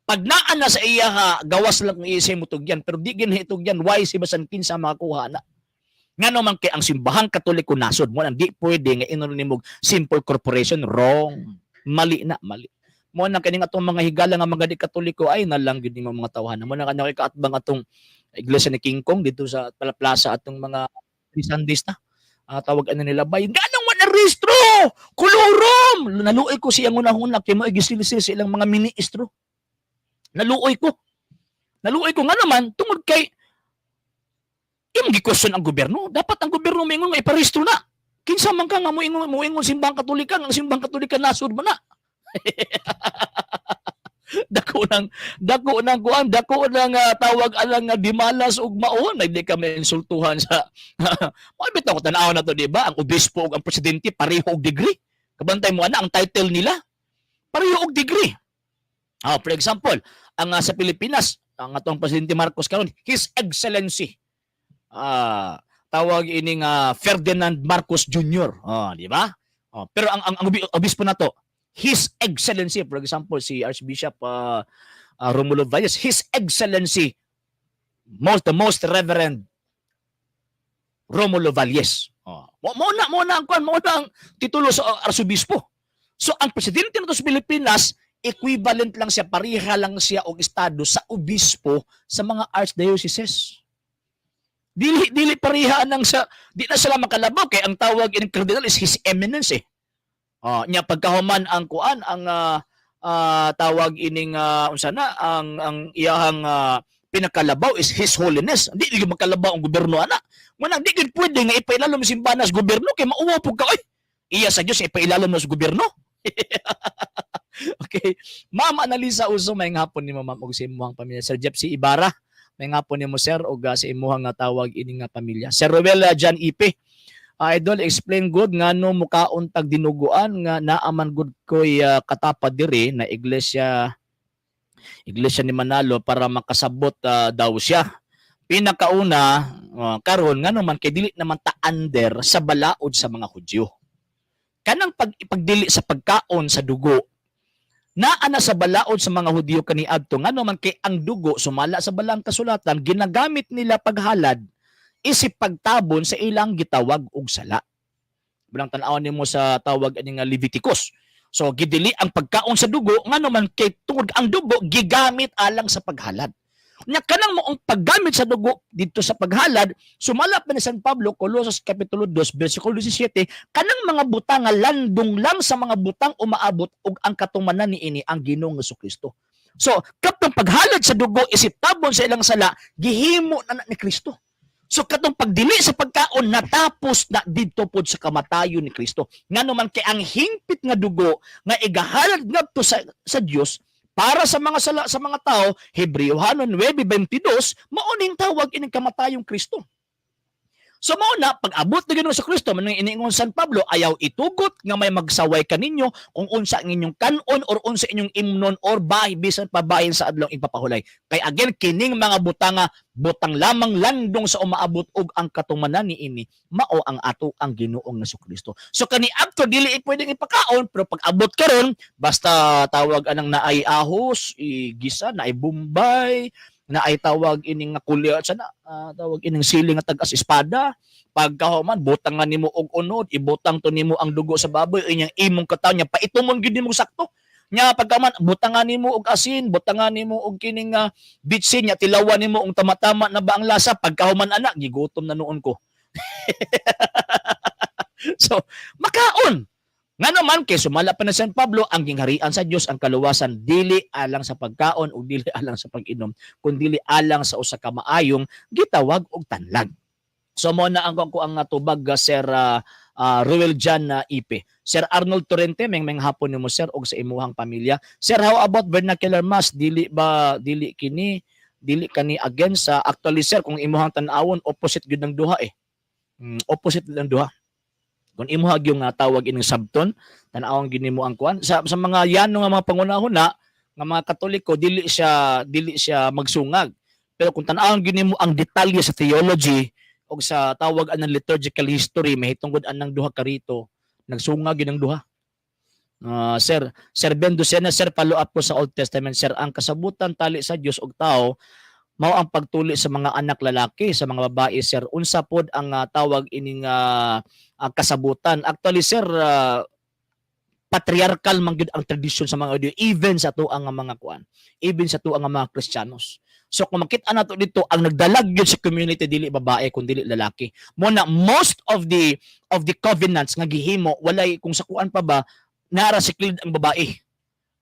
Pag naa na sa iya ha, gawas lang kung isay mo tugyan, pero di gin hitugyan, why si bisan kinsa makakuha na. Ngano man kay ang Simbahang Katoliko nasod mo nang di pwede nga inon nimo simple corporation, wrong. Mali na, mali. Mo nang kini atong mga higala nga mga di Katoliko ay nalang gyud nimo mga tawhan. Mo nang kanang kaatbang atong Iglesia ni King Kong dito sa Plaza, atong mga 3 Sundays na. Tawag ano nila bay ganong wala rehistro kolorum. Naluoy ko siyang unahuna kay mo gisilsil sa ilang mga ministro. Naluoy ko, naluoy ko nga naman tungod kay imong gi-question ang gobyerno. Dapat ang gobyerno moingon nga iparehistro na. Kinsa man ka nga moingon Simbahang Katolika, ang Simbahang Katolika nasod man na. Dako ng kuan, dako ng tawag alang nga dimalas ug maon, ay di ka insultuhan sa mo bitaw ko tan-aw na to, di ba? Ang obispo ug ang presidente pareho og degree. Kabantay mo ana ang title nila. Pareho og degree. Ah, for example, ang sa Pilipinas, ang atong Presidente Marcos karon, His Excellency tawag ini nga Ferdinand Marcos Jr. Oh, di ba? Oh, pero ang obispo na to, His Excellency, for example, si Archbishop Romulo Valles, His Excellency most the Most Reverend Romulo Valles. Oh, mo na ang kuan, mo na ang titulo sa arsobispo. So ang presidente nito sa Pilipinas, equivalent lang siya, pareha lang siya og estado sa obispo sa mga archdioceses. Dili dili pareha nang sa di na sila makalabaw kay ang tawag in cardinal is His Eminence eh. Oh, nya pagkahuman ang kuan ang tawag ining unsa na ang iyahang pinakalabaw is His Holiness. Di di makalabaw ang gobyerno ana. Manang di gid pwede nga ipailalom simbahan sa gobyerno kay mauwaw pug ka oy. Iya sa Dios ipailalom na sa gobyerno. Okay. Ma'am Analisa Uso, may hapon nimo, ma'am, ug sa imong pamilya. Sir Jeff C. Ibarra, may hapon nimo, sir, ug sa imuhang nga tawag ini nga pamilya. Sir Ruel Jan Ipe, Idol, explain good ngano mukaon tag dinuguan nga naaman good koy katapad diri na iglesia ni Manalo para makasabot daw siya. Pinakauna karon, ngano man kay dili naman ta under sa balaod sa mga Hudyo. Kanang pagdili sa pagkaon sa dugo naa na sa balaod sa mga Hudyo kaniadto, ngano man kay ang dugo, sumala sa Balaang Kasulatan, ginagamit nila paghalad isip pagtabon sa ilang gitawag og sala. Bilang tan-awon nimo sa tawag ani nga Leviticus. So gidili ang pagkaon sa dugo, ngano man kay tungod ang dugo gigamit alang sa paghalad. Nya kanang moong paggamit sa dugo dito sa paghalad, sumala pa ni San Pablo, Colosas kapitulo 2 bersikulo 17, kanang mga butang nga landong lang sa mga butang umaabot ug ang katumanan niini ang Ginoong Kristo. So, katong paghalad sa dugo isip tabon sa ilang sala, gihimo na, na ni Kristo. So katong pagdili sa pagkaon natapos na didto pod sa kamatayon ni Kristo. Ngano man kay ang hingpit nga dugo nga igahalad ngadto sa Dios para sa mga sala sa mga tao, Hebreo 9:22, mao ning tawag ining kamatayong Kristo. So mao na pag abot ni Ginoong Kristo, man iniingon San Pablo, ayaw itugot nga may magsaway kaninyo kung unsa ang inyong kanon or unsa inyong imnon or bahi bisan pa bahin sa adlong igpapahulay. Kay again, kining mga butanga, butang lamang landong sa umaabot og ang katumanan niini mao ang ato ang Ginoong Kristo. So kani adto dili pwedeng ipakaon, pero pag abot karon, basta tawag anang naay ahos, igisa, naay bombay, naay tawag ining nga kulya sana, tawag ining siling nga tag-as espada, pagkahuman butang nga nimo og unod, ibutang to nimo ang dugo sa baboy inyang imong kataon nya paitumon gyud nimo sakto nya. Pagkaman butang nga nimo og asin, butang nga nimo og kining bitsin nya tilawan nimo og tama-tama na ba ang lasa. Pagkahuman ana, gigutom na noon ko. So makaon nga naman kay sumala pa na San Pablo, ang gingharian sa Dios, ang kaluwasan, dili alang sa pagkaon o dili alang sa pag-inom, kundi alang sa usa ka maayong gitawag og tanlag. So mo na ang ko ang tubag, Sir Ruel Jan na Ipe. Sir Arnold Torrente, meng meng hapon nimo, sir, og sa imuhang pamilya. Sir, how about vernacular mass? Dili ba dili kini dili kani against sa? Actually, sir, kung imuhang tan-awon, opposite gyud ng duha eh. Opposite ng duha. Kung imuha yung tawag ining sabton, tan-awon gyud nimo ang kuan sa mga yano nga mga pangunahuna nga mga Katoliko, dili siya magsungag. Pero kung tan-awon gyud nimo ang detalye sa theology o sa tawag anang liturgical history mahitungod anang duha ka rito, nagsungag gyud ang duha. Sir Ben Docena, sir, follow up ko sa Old Testament, sir, ang kasabutan tali sa Dios ug tao mao ang pagtuli sa mga anak lalaki sa mga babae, sir. Unsa pod ang tawag ining kasabutan? Actually, sir, patriarchal man gyud ang tradisyon sa mga Hudyo, even sa tuang nga mga kuan, even sa tuang nga mga Kristiyanos. So kung makita nato dito, ang nagdalag gyud sa community dili babae kun dili lalaki. Mo na most of the covenants nga gihimo, walay kung sa kuan pa ba nara siklid ang babae.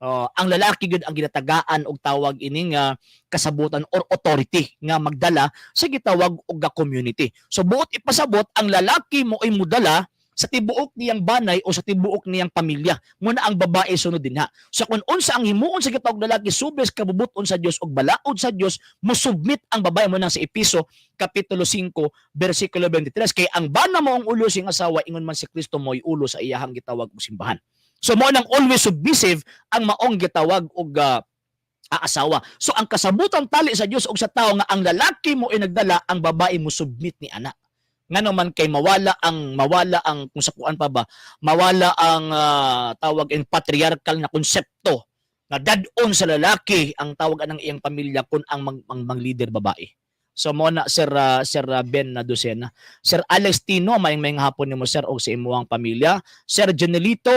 Oh, ang lalaki gyud ang ginatagaan og tawag ini nga kasabutan or authority nga magdala sa gitawag og ga community. So buot ipasabot, ang lalaki mo ay mudala sa tibuok niyang banay o sa tibuok niyang pamilya. Muna ang babae sunod dinha. So kung unsa ang himuon sa gitawag lalaki subes kabubuton sa Dios og balaod sa Dios, mo submit ang babae mo nang sa Episo kapitulo 5 bersikulo 23, kay ang bana mo ang ulo sing asawa, ingon man si Kristo mo'y ulo sa iyahang gitawag og simbahan. So mo nang always submissive ang maong gitawag og asawa. So ang kasabutan tali sa Dios ug sa tao nga ang lalaki mo ay nagdala, ang babae mo submit ni ana. Ngano man kay mawala ang kung sa kuan pa ba, mawala ang tawag in patriarchal na konsepto nga dad-on sa lalaki ang tawag anang iyang pamilya kung ang mang leader babae. So mo na, Sir Ben na Docena. Sir Alex Tino, maayong maayong hapon nimo, sir, og sa imuhang pamilya. Sir Janelito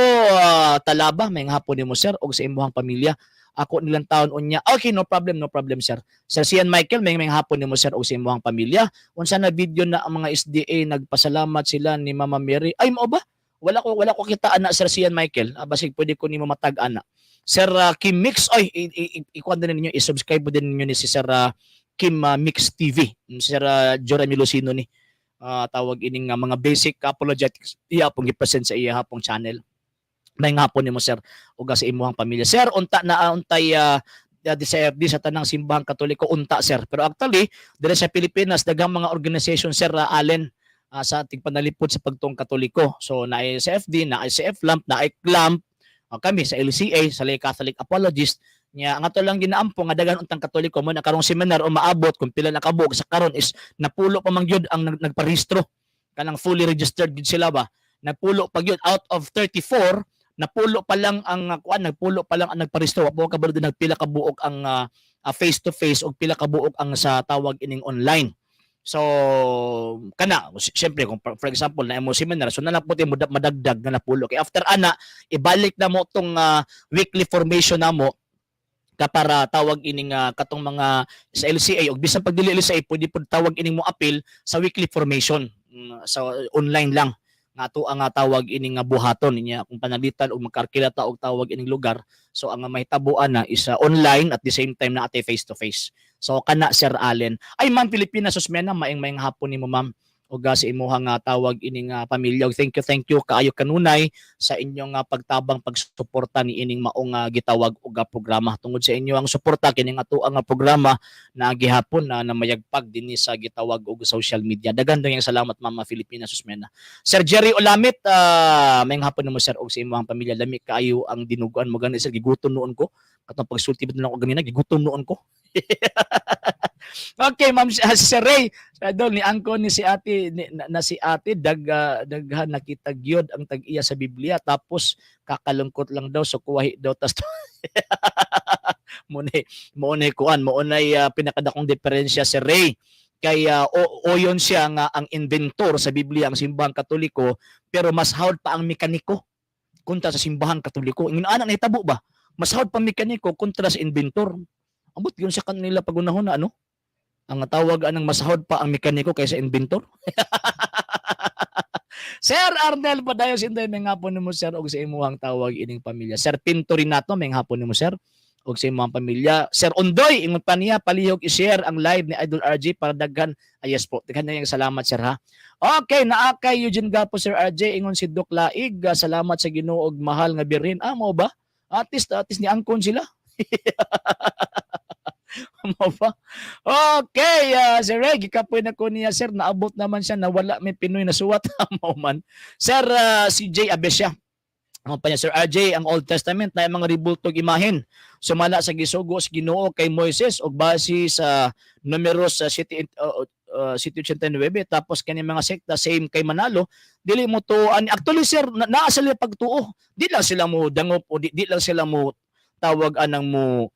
Talaba, maayong hapon nimo, sir, og sa imuhang pamilya. Ako nilang taon unya. Okay, no problem, no problem, sir. Sir Sian Michael, maayong maayong hapon nimo, sir, og sa imuhang pamilya. Unsa na video na ang mga SDA nagpasalamat sila ni Mama Mary? Ay, mao ba? Wala ko kita ana, Sir Sian Michael. Basig pwede ko nimo matag ana. Sir Kim Mix, oy, ikuan din ninyo, i-subscribe po din ninyo ni si Sir Kim Mix TV. Sir Jeremy Lucino ni tawag ining mga basic apologetics iya pong gi-present sa iya hapong channel. May hapon nimo, sir, ug sa imuhang pamilya. Sir, unta na untay di sa FD sa tanang simbahang Katoliko unta, sir. Pero actually, dire sa Pilipinas daghang mga organization, Sir Allen, sa ating panalipod sa pagtuong Katoliko. So naay sa FD, naay sa FLAMP, naay CLAMP, kami sa LCA, sa Lay Catholic Apologist nya. Ang ato lang ginaampo nga daghan untang Katoliko mo na karong seminar o maabot kung pila na kabuok. Sa karon is napulo pa man gyud ang nagparehistro, kanang fully registered gyud sila ba. Napulo pa gyud out of 34, napulo pa lang ang kuan, nagpulo pa lang ang nagparehistro. Wa po kabalo din nagpila ka buok ang face to face ug pila ka buok ang sa tawag ining online. So kana siyempre kung for example na mo seminar, so na lang po tayo madagdag nga napulo, kay after ana ibalik na mo tong weekly formation na mo ka para tawag ining katong mga sa LCA ug bisan pag dili LCA, pwede pud tawag ining mo appeal sa weekly formation sa online lang nga ato ang tawag ining nga buhaton niya kung panalitan og magkarkila ta og tawag ining lugar. So ang mahitabuan na is online, at the same time na ate face to face. So kana, Sir Allen. Ay, Ma'am Pilipinas Susmena, maing maing hapon nimo, ma'am, Ug sa imuhang tawag ining pamilya. Ug thank you, thank you kaayo kanunay sa inyong pagtabang, pagsuporta ni ining maong gitawag og programa. Tungod sa inyo ang suporta, kining ato ang programa na gihapon na namayagpag dinhi sa gitawag og social media. Daghan yung salamat, Mama Filipina Susmena. Sir Jerry Olamit, maayong hapon nimo, sir, ug sa imong pamilya. Lami kaayo ang dinuguan mo gani, sir, gigutom noon ko. Katong pagsulti ba ko ganina, gigutom noon ko. Okay, ma'am, si Sir Ray, idol ni angko ni si ate ni, na si ate daghan nakita gyud ang tag-iya sa Biblia, tapos kakalungkot lang daw, so kuwahi daw tas mo ni kuan mo nay pinakadakong diferensya, si Ray, kay oyon siya nga ang inventor sa Biblia ang Simbahang Katoliko, pero mas hawd pa ang mekaniko kontra sa Simbahang Katoliko. Ingon ana nahitabo ba? Mas hawd pa ang mekaniko kontra sa inventor. Ambot yun sa kanila pagunahon na ano? Ang tawag anang masahod pa ang mekaniko kaysa inventor. Sir Arnel Padayo Sindoy, may hapon nimo, sir, og sa imuhang tawag ining pamilya. Sir Pinto Rinato, may hapon nimo, sir, og sa imuhang pamilya. Sir Ondoy, ingon pa niya, palihog i-share ang live ni Idol RJ para daghan. Ay, yes po, daghan na yung salamat, sir, ha. Okay, naa kay Eugene Gapo, Sir RJ, ingon si Doc Laig, salamat sa Ginoo og mahal nga birin. Ah, mo ba? At least ni angkon sila. Mo ba? Okay, Sir Ray, gikapoy na ko niya, sir. Naabot naman siya na wala may Pinoy na suwat. Mao man. Sir CJ Abesia. Ano pa niya, Sir RJ, ang Old Testament na mga ribultog imahen. Sumala sa gisugo sa Ginoo kay Moises og base sa Numeros sa City 789, tapos kani mga sekta same kay Manalo, dili mo to actually, sir, naa sila pagtuo, di lang sila mo dangop o di lang sila mo tawag anang mo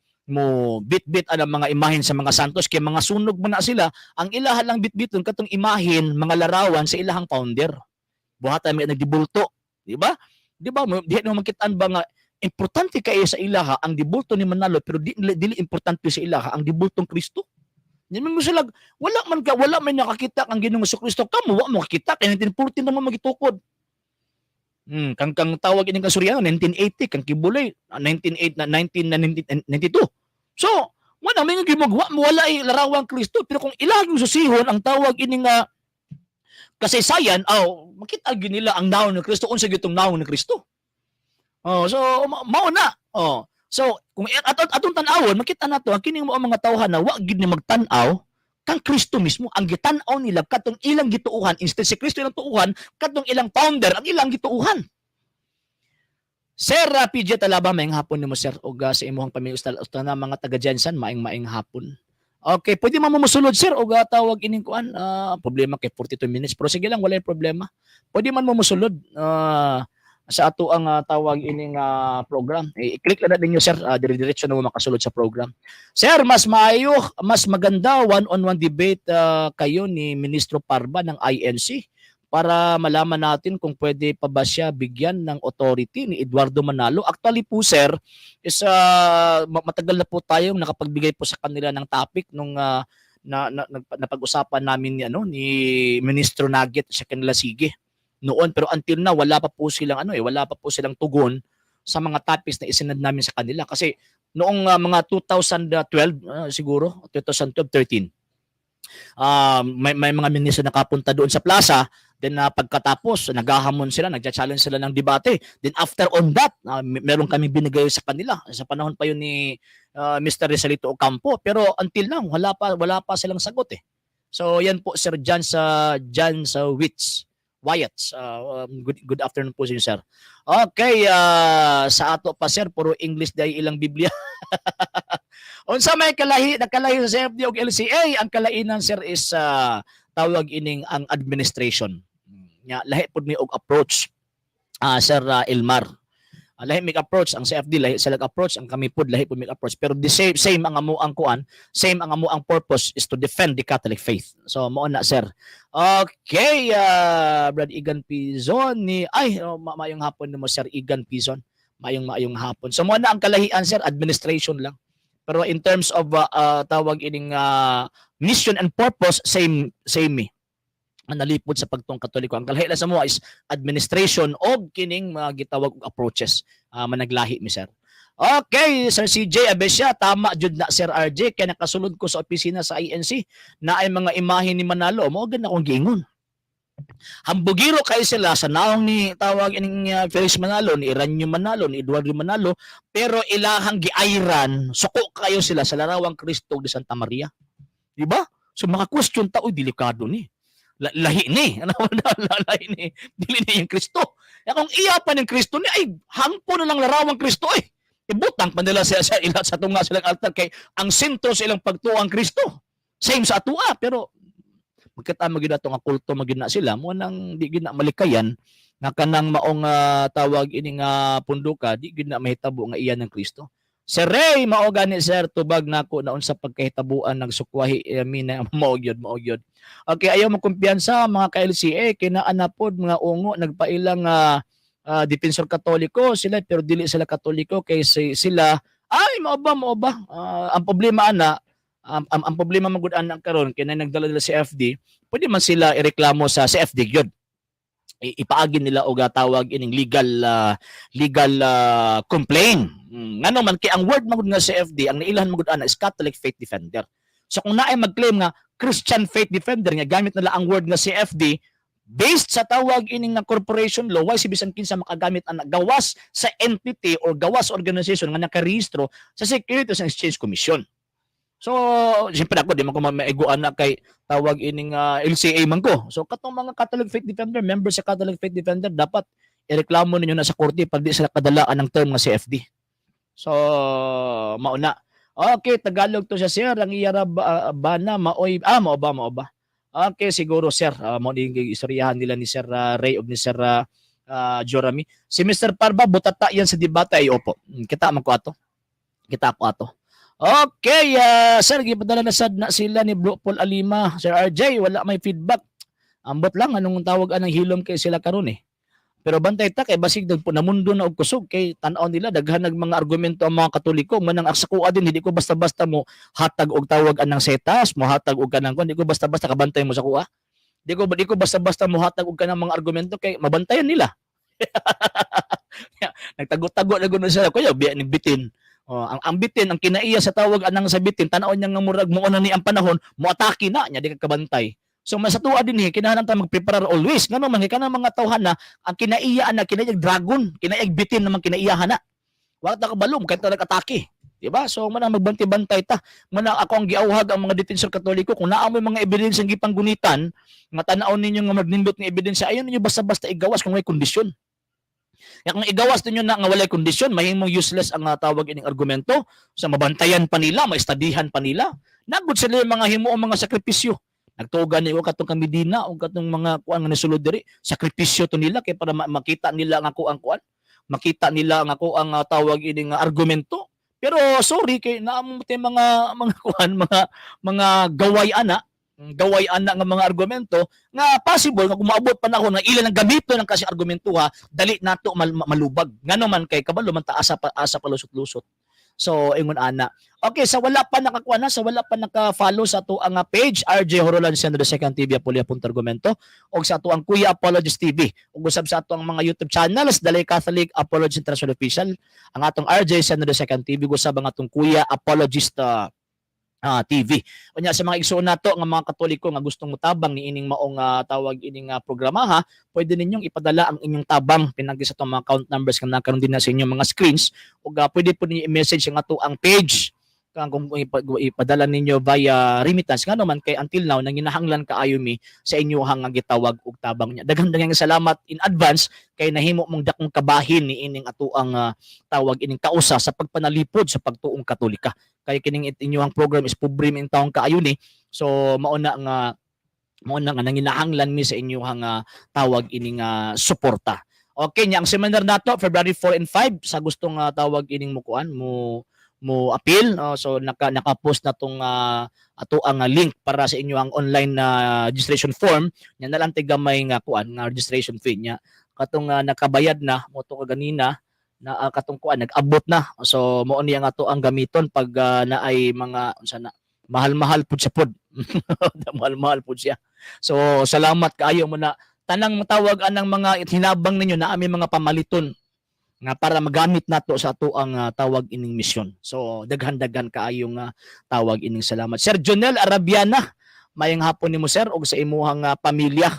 bit-bit anang mga imahen sa mga santos kay mga sunog man na sila. Ang ilahan lang bitbiton katong imahen, mga larawan sa ilahang founder, buhatan may nagdibulto, di ba? Di ba mo di mo makitaan ba nga importante kay sa ilaha ang dibulto ni Manalo, pero di dili importante sa ilaha ang dibultong Kristo? Di man mo sila, wala man ka, wala man nakakita ang Ginoong Kristo. Kamo wa mo kakita kay 1914 naman magitukod. Kang tawag ining kang Soriano 1980, kang Quiboloy 1908 na 1992. So, wala may nga gimugwa mo, wala ay larawang Kristo, pero kung ilang yung susihon ang tawag ining nga kasaysayan, aw makita gyud nila ang naon ni Kristo, unsa gyud tong naon ni Kristo. Oh, so mao na. Oh. So, kung atong tan-awon, makita nato ang kining mao mga tawhan na wa gyud ni magtan-aw kang Kristo mismo. Ang gitan-aw nila katong ilang gituuhan, instead si Kristo ilang tuuhan, katong ilang founder ang ilang gituuhan. Sir PJ Talaba, maayong hapon nimo, sir, ug sa imong pamilya, ustal usta na mga taga Jensen, maayong maayong hapon. Okay, pwede man mo mosulod, sir, og tawag ining kuan, problema kay 42 minutes, pero sige lang, walay problema. Pwede man mo mosulod sa ato ang tawag ining program. I-click lang na ninyo, sir, dire-diretso na mo makasulod sa program. Sir, mas maayo, mas maganda one-on-one debate kayo ni Ministro Parba ng INC para malaman natin kung pwede pa ba siya bigyan ng authority ni Eduardo Manalo. Actually po, sir, is matagal na po tayong nakapagbigay po sa kanila ng topic nung napag-usapan namin ni ano ni Ministro Naguit sa kanila, sige, noon, pero until now wala pa po silang ano eh, wala pa po silang tugon sa mga topics na isinad namin sa kanila kasi noong mga 2012, siguro 2012 13, may mga ministro nakapunta doon sa plaza, then pagkatapos naghahamon sila, nagcha-challenge sila ng debate. Then after on that, meron kaming binigay sa kanila sa panahon pa yun ni Mr. Rizalito Ocampo, pero until now wala pa silang sagot eh. So yan po, Sir John sa Wits Wyatt. Good afternoon po sa inyo, sir. Okay, sa ato pa, sir, puro English dahil ilang Biblia. Unsa may kalahi nakalahi sa CFD ug LCA? Ang kalainan, sir, is tawag ining ang administration. Nya lahi pud mi og approach, Sir Elmar. Lahi mig approach ang CFD, lahi sila approach, ang kami pud lahi pud mig approach, pero the same ang amo ang kuan, same ang amo ang purpose is to defend the Catholic faith. So mao na, sir. Okay, Brad Igan Pizon ni ay oh, maayong hapon nimo, Sir Igan Pizon. Maayong maayong hapon. So mao na ang kalahian, sir, administration lang. Pero in terms of tawag ining mission and purpose, same same mi. Ang nalipod sa pagtong Katoliko. Ang kalahi lang sa mo is administration og kining mga gitawag og approaches. Managlahi mi, sir. Okay, Sir CJ Abesia, tama jud na, Sir RJ, kay nakasulod ko sa opisina sa INC na ay mga imahe ni Manalo, mao gid na akong giingon. Hambugiro kay sila sa naong ni tawag ining Felix Manalo, ni Iranyo Manalo, ni Eduardo Manalo, pero ilahang giayran, suko kayo sila sa larawang Kristo di Santa Maria. Di ba? So maka-question ta, uy, delikado ni. Lahi ni. Ano na lahi ni? Dili ni yung Kristo. Ya kung iya pa ng Kristo ni ay hangpo na lang larawang Kristo eh. Ibutang pa nila sa ila sa tunga silang altar kay ang sentro sa ilang pagtuo ang Kristo. Same sa atua, pero magkita magyud ato nga kulto magyud na sila mo nang di gyud na malikayan nga kanang maong tawag ini nga punduka di gyud na mahitabo nga iya ng Kristo. Sir Ray, mao gani, sir, tubag nako na unsa pagkahitabuan nagsukwahi mina mao gyud, mao gyud. Okay, ayaw mo kumpiyansa mga ka-LCA kay naa na pod mga ungo nagpailang defensor Katoliko sila pero dili sila Katoliko kay sila ay mao ba, mao ba. Ang problema ana, ang problema man gud ana karon kay na nagdala nila sa CFD, pwede man sila ireklamo sa CFD gyud. Ipaagi nila og tawag ining legal complaint. Ngano man kay ang word man gud nga CFD, ang nailhan man gud ana is Catholic Faith Defender. So kung naay mag-claim nga Christian Faith Defender nga gamit nila ang word nga CFD, based sa tawag ining nga corporation law, why si bisan kinsa makagamit ana gawas sa entity or gawas organization nga nakarehistro sa Securities and Exchange Commission. So, siyempre ako, di man ko maiguan na kay tawag ining LCA man ko. So, katong mga Catholic Faith Defender, members sa Catholic Faith Defender, dapat ireklamo ninyo na sa korte pag di sila kadalaan ng term nga CFD. So, mauna. Okay, Tagalog to siya, sir. Ang iyara ba, ba na maoy mao ba, mao ba? Okay, siguro, sir. Mao ni istoryahan nila ni Sir Ray o ni Sir Jorami. Si Mr. Parba butata yan sa debate ay opo. Kita man ko ato. Kita ko ato. Okay, sir, gipadala na sad na sila ni Bro Paul Alima. Sir RJ, wala may feedback. Ambot lang anong tawag anang hilom kay sila karon eh. Pero bantay ta kay basig po namundo na og kusog kay tan-aw nila daghan nag mga argumento ang mga Katoliko manang sa kuha din hindi ko basta-basta mo hatag og tawag anang setas, mo hatag og kanang kuan, di ko basta-basta kabantay mo sa kuha. Di ko basta-basta mo hatag og kanang mga argumento kay mabantayan nila. Nagtago-tago na gud sila kuya biya ning bitin. Oh, ang bitin, ang kinaiya sa tawag anang sa bitin, tan-aw niya nga murag mo na ni ang panahon, mo atake na niya di ka kabantay. So mas sa tuwa din eh, kinahanglan ta magprepare always. Ngano man kay kanang mga tawhan na ang kinaiya na kinaiya dragon, kinaiya bitin naman kinaiyahan na. Wa ta kabalo kay ta nag-atake. Di ba? So man ang magbantay-bantay ta. Man ako ang giauhag ang mga defensor Katoliko kung naa moy mga ebidensya ang gipanggunitan, nga tan-aw ninyo nga magnindot nga ebidensya, ayon ninyo basta-basta igawas kung may kondisyon. Kaya kung igawas ninyo na nga walay kondisyon, mahimong useless ang tawag ining argumento, sa mabantayan pa nila, maestadihan pa nila. Nagud sila yung mga himuong mga sakripisyo. Nagtuogan ni katong kamidina o katong mga kuan nga nisulod diri, sakripisyo to nila kay para makita nila nga kuang kuan, makita nila nga kuang tawag ining argumento. Pero sorry kay naamo tay mga kuan mga gaway ana nga mga argumento nga possible nga kung maabot panahon nga ilan ang gamiton ng kasi argumento ha, dali nato malubag ngano man kay kabalo man ta asa pa asa pa lusot-lusot. So ingon ana. Okay, sa wala pa nakakuha na, sa wala pa naka-follow sa ato ang page RJ Horolan Sendro Second TV Apulia Punto Argumento og sa ato ang Kuya Apologist TV ug usab sa ato ang mga YouTube channels Dalay Catholic Apologist International Official, ang atong RJ Sendro Second TV, usab ang atong Kuya Apologist TV. Unya sa mga igsoon nato nga mga Katoliko nga gustong mutabang ni ining maong tawag ining programa ha, pwede ninyong ipadala ang inyong tabang pinagi sa atong mga account numbers nga nakaroon din na sa inyong mga screens ug pwede po ninyo i-message ang ato ang page kang kung ipadala ninyo via remittance ngano man kay until now nanginahanglan kaayo mi sa inyuhang nga gitawag og tabang niya. Daghang daghang salamat in advance kay nahimo mong dakong kabahin ni ining atoang tawag ining kausa sa pagpanalipod sa pagtuong Katolika. Kay kining inyuhang program is pobre mi taong kaayo ni. So mao na nga nanginahanglan mi sa inyuhang tawag ining suporta. Okay, nya ang seminar nato February 4 and 5 sa gustong tawag ining mukuan mo mo appeal, so naka-post na tong ato ang link para sa inyo ang online na registration form nya na lang gamay nga kuan nga registration fee nya katong nakabayad na mo to kaganina na katong kuan nag-abot na. So mao niya nga to ang gamiton pag naay mga unsa na mahal-mahal pud siya pod, mahal-mahal pud siya. So salamat kaayo mo na tanang tawag anang mga hinabang ninyo na aming mga pamaliton nga para magamit nato sa ato ang tawag ining misyon. So daghan-daghan kaayo nga tawag ining salamat. Sir Jonel Arabiana, Maayong hapon nimo, sir, ug sa imuhang pamilya.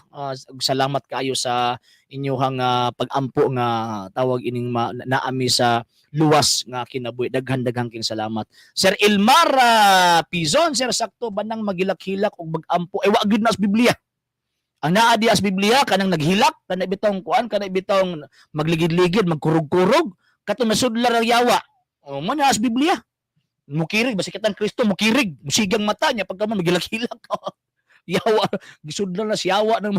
Ug salamat kaayo sa inyuhang pag-ampo nga tawag ining naami sa luwas nga kinabuhi. Daghan-daghan king salamat. Sir Ilmar Pizon, sir, sakto ba nang magilak-hilak ug mag-ampo? Eh, wa gyud na sa Biblia. Ang naa di sa Biblia kanang naghilak, kanang bitong kuan, kanang bitong magligid-ligid, magkurog-kurog, katong nasudlar ang yawa. O mo na sa Biblia. Mukirig basta kitang Kristo mukirig, musigang mata niya pagka man magilak-hilak. Yawa, gisudlan na siyawa ng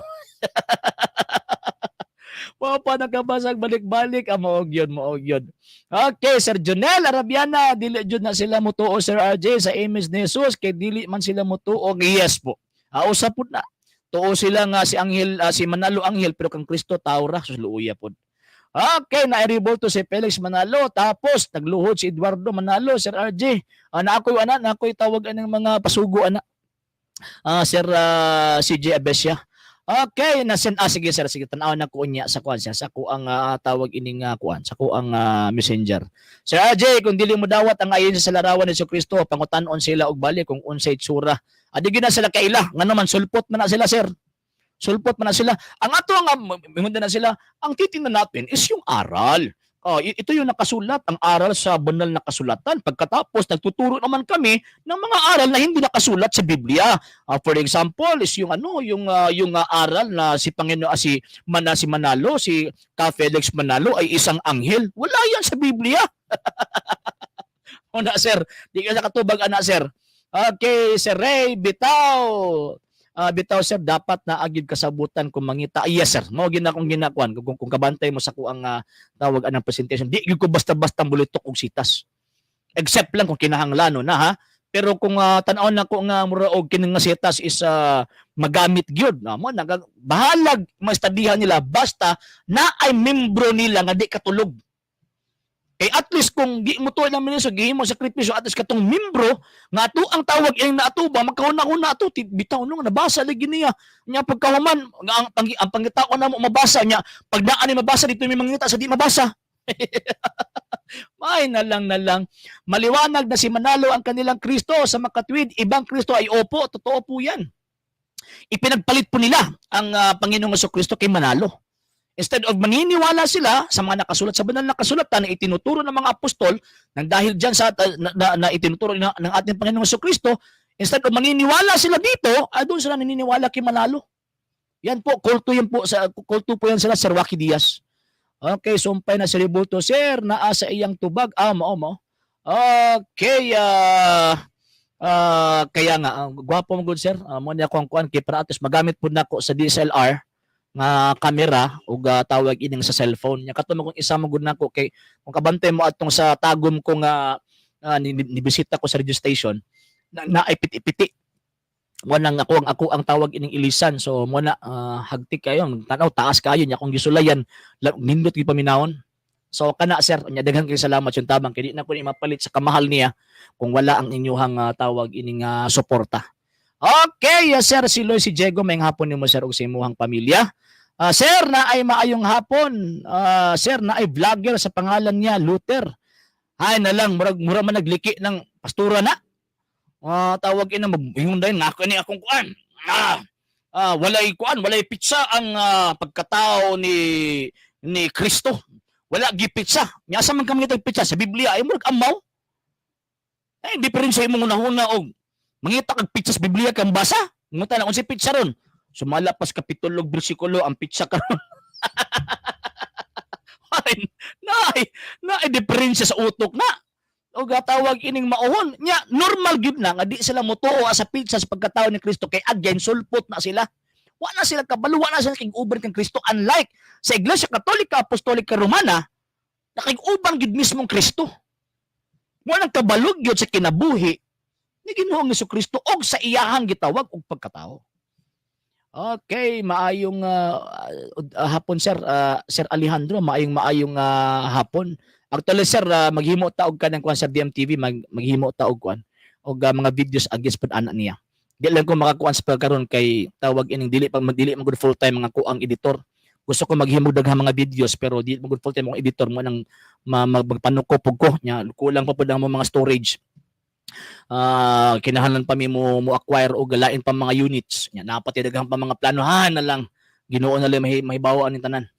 Wa pa nakabasag balik-balik ang maog yun, maog yun. Okay, Sir Jonel Arabiana, dili jud na sila mutuo, Sir RJ, sa image ni Jesus kay dili man sila mutuo. Yes po. Usa pud na. Tuo sila nga si Anghel, si Manalo anghel, pero kang Kristo tao ra, sus, luuya pod. Okay, nairibulto si Felix Manalo, tapos nagluhod si Eduardo Manalo, Sir RJ. Na ako'y ana, na ako'y tawag anang mga pasugo ana. Sir CJ Abesia. Okay, na-send, sige sir, sige, tan-aw na ko unya sa kuan siya, sa ko ang tawag ining kuan, sa ko ang Messenger. Sir RJ, kung dili mo dawat ang ayon sa larawan ni Kristo, pangutan-on sila og bali kung unsay itsura. Adi gyud na sila kaila, ngano man sulpot man na sila, sir. Sulpot man na sila. Ang ato nga mingon na sila, ang titingnan natin is yung aral. Oh, ito yung nakasulat, ang aral sa banal na kasulatan. Pagkatapos, nagtuturo naman kami ng mga aral na hindi nakasulat sa Biblia. For example, is yung ano, yung aral na si Panginoon, si Manalo, si Ka Felix Manalo ay isang anghel. Wala yan sa Biblia. Una, sir, di ka sa katubag ana, sir. Okay, Sir Ray Bitaw. Bitaw sir, dapat na agid kasabutan kung mangita. Yes sir, mao gid na akong ginakuan kung kabantay mo sa kuang tawag anang presentation. Di gyud ko basta-basta mulitok og sitas. Except lang kung kinahanglan na ha. Pero kung tan-aw na ko nga mura og kining nga sitas is magamit gyud na mo naga, bahalag maestadihan nila basta na ay membro nila nga di katulog. Kay at least kung di mo to ng ministro, gihimo sakripisyo, at least katong membro nga ato ang tawag iyang naatuba, magkauna-una ato, bitaw no, nabasa lagi niya. Nya pagkahuman, nga ang pangitao na mo mabasa niya, pag naa ni mabasa dito may mangita sa di mabasa. May na lang na lang. Maliwanag na si Manalo ang kanilang Kristo sa makatwid, ibang Kristo ay opo, totoo po yan. Ipinagpalit po nila ang Panginoong Kristo kay Manalo. Instead of maniniwala sila sa mga nakasulat sa banal na kasulatan na itinuturo ng mga apostol, nang dahil dyan sa na itinuturo ng ating Panginoong Kristo, instead of maniniwala sila dito, ay doon sila naniniwala kay Manalo. Yan po, kulto yan po sa kulto po yan sila, Sir Waki Diaz. Okay, sumpay na si Rebulto, sir, naa sa iyang tubag. Ah, mao mo. Okay, kaya nga gwapo mo good sir. Mo niya akong kuan kay para atos magamit pud nako sa DSLR nga kamera ug tawag ining sa cellphone. Nya kato mo kung isa mo gud nako kay kung kabantay mo atong sa tagom ko nga ni bisita ko sa radio station na naay piti-piti. Mo nang ako ang tawag ining ilisan. So mo na hagtik kayo, tanaw taas kayo nya akong gisulayan, nindot gyud paminawon. So kana sir, nya daghan kay salamat yung tabang kay di na ko ni mapalit sa kamahal niya kung wala ang inyuhang tawag ining suporta. Okay, yes, sir, si Loy si Diego, may hapon nimo sir ug sa imuhang pamilya. Sir, na ay maayong hapon. Sir, na ay vlogger sa pangalan niya Luther. Hay na lang murag mura man nagliki ng pastura na. Tawag ina ingon dayon nga ako ni akong kuan. Walay kuan, walay pizza ang pagkatao ni Kristo. Wala gi pizza. Nya asa man ka mangita pizza sa Biblia ay murag amaw. Eh di pa rin sa imong hunahuna og mangita kag pizza sa Biblia kang basa. Nguta na unsay pizza ron. Sumala pas kapitulo ug bersikulo ang pizza karon. Ay, naay, naay diferensya sa utok na. O gatawag ining mauhon. Nya, normal gyud na nga di sila motuo sa pizza sa pagkatao ni Kristo kay again sulpot na sila. Wa na sila kabalo, wa na sila kig-uban kang Kristo, unlike sa Iglesia Katolika Apostolika Romana nakig-uban gyud mismong Kristo. Mo nang kabalog gyud sa kinabuhi ni Ginoong Kristo og sa iyahang gitawag og pagkatao. Okay, maayong hapon sir, Sir Alejandro, maayong maayong hapon. Actually sir, maghimo ta og kanang kuan sa DMTV, maghimo ta og kuan og mga videos against pud ana niya. Di lang ko makakuan sa pagkaron kay tawag ining dili pa dili man gud full time mga kuang editor. Gusto ko maghimo daghang mga videos pero di man gud full time akong editor mo nang magpanuko pug ko nya kulang pa pud ang mga storage. Kinahanglan pa mi mo acquire og lain pa mga units. Nya naa pa tay daghan pa mga plano ha na lang. Ginoo na lang mahibaw aning tanan.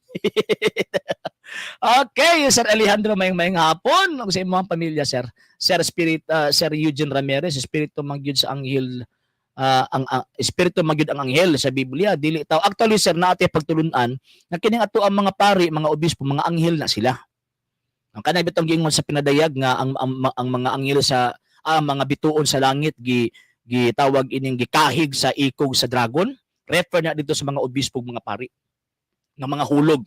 Okay, Sir Alejandro, mayong mayong hapon ug sa imong pamilya, sir. Sir Spirit, Sir Eugene Ramirez, espiritu man gyud sa anghel, ang espiritu man gyud ang anghel sa Biblia, dili tao. Actually, sir, naa tay pagtulun-an nga kining ato ang mga pari, mga obispo, mga anghel na sila. Ang kanay bitong giingon sa pinadayag nga ang mga anghel sa mga bituon sa langit gitawag ining gikahig sa ikog sa dragon, refer na dito sa mga obispo ug mga pari nga mga hulog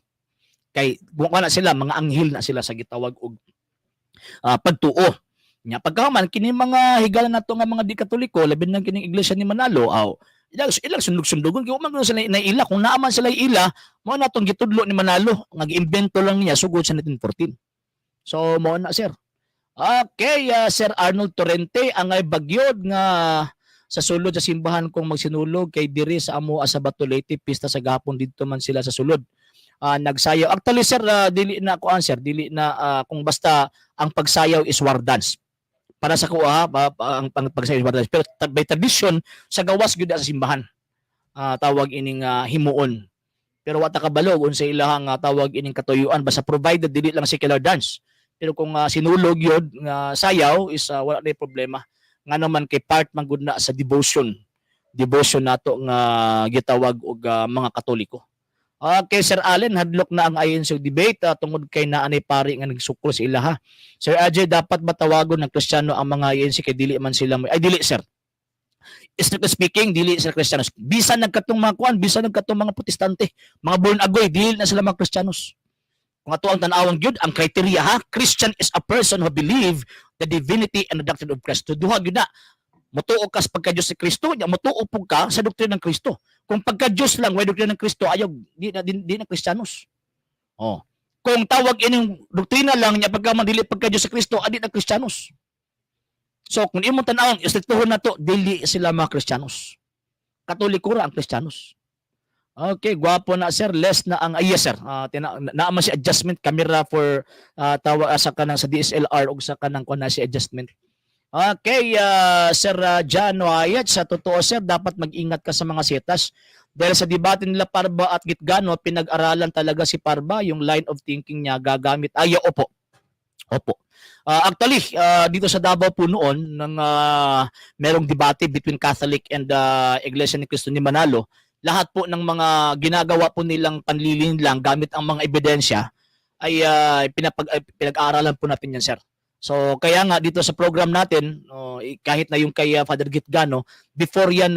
kay kung na sila mga anghel na sila sa gitawag og pagtuo. Nya pagkahuman kini mga higala nato nga mga di Katoliko, labi na kining iglesia ni Manalo, aw ilang sundog-sundugon kay wa man sila naila. Kung naa man sila ila, mao na tong gitudlo ni Manalo nga giimbento lang niya sugod sa 1914. So mao na, sir. Okay, Sir Arnold Torrente, angay bagyod nga sa sulod sa simbahan kung magsinulog kay diri sa amo sa Bato, Leyte, pista sa gapon didto man sila sa sulod. Nagsayaw. Actually, sir, dili na ko sir, dili na kung basta ang pagsayaw is war dance. Para sa kuha ang pagsayaw is war dance. Pero by tradition sa gawas gyud na sa simbahan. Tawag ining himuon. Pero wa ta kabalo unsa ilahang tawag ining katuyuan, basta provided dili lang secular dance. Pero kung sinulog yun nga sayaw is wala na problema. Nga naman kay part man gud na sa devotion. Devotion nato nga gitawag og mga Katoliko. Okay, Sir Allen, hadlok na ang INC debate tungod kay naa nay pari nga nagsukol sa ilaha. Sir Ajay, dapat ba tawagon ng Kristiyano ang mga INC kay dili man sila ay dili, sir. Strictly speaking, dili sila Kristiyanos. Bisan nagkatong mga kuan, bisan nagkatong mga Protestante, mga born agoy, dili na sila mga Kristiyanos. Kung ato ang tanawang gyud, ang criteria ha, Christian is a person who believe the divinity and the doctrine of Christ. So, duha gyud na. Mutuo ka sa pagka-Diyos si Kristo, nya mutuo pud ka sa doktrina ng Kristo. Kung pagka-Diyos lang, way doktrina ng Kristo, ayaw, di na Kristiyanos. Oh. Kung tawag ining doktrina lang niya pagka man dili pagka-Diyos si Kristo, adi na Kristiyanos. So kung imong tan-awon, istriktuhon na to, dili sila mga Kristiyanos. Katoliko ra ang Kristiyanos. Okay, gwapo na, sir, less na ang ay, yes sir. Naa man si adjustment camera for tawag sa kanang sa DSLR ug sa kanang kuan na si adjustment. Okay, Sir John Wyatt, sa totoo, sir, dapat mag-ingat ka sa mga setas. Dahil sa debate nila Parba at Gitgano, pinag-aralan talaga si Parba, yung line of thinking niya gagamit. Ay, opo. Opo. Actually, dito sa Davao po noon, nang merong debate between Catholic and Iglesia ni Cristo ni Manalo, lahat po ng mga ginagawa po nilang panlilinlang gamit ang mga ebidensya ay pinag-aaralan po natin yan, sir. So kaya nga dito sa program natin, oh, kahit na yung kay Father Gitgano, before yan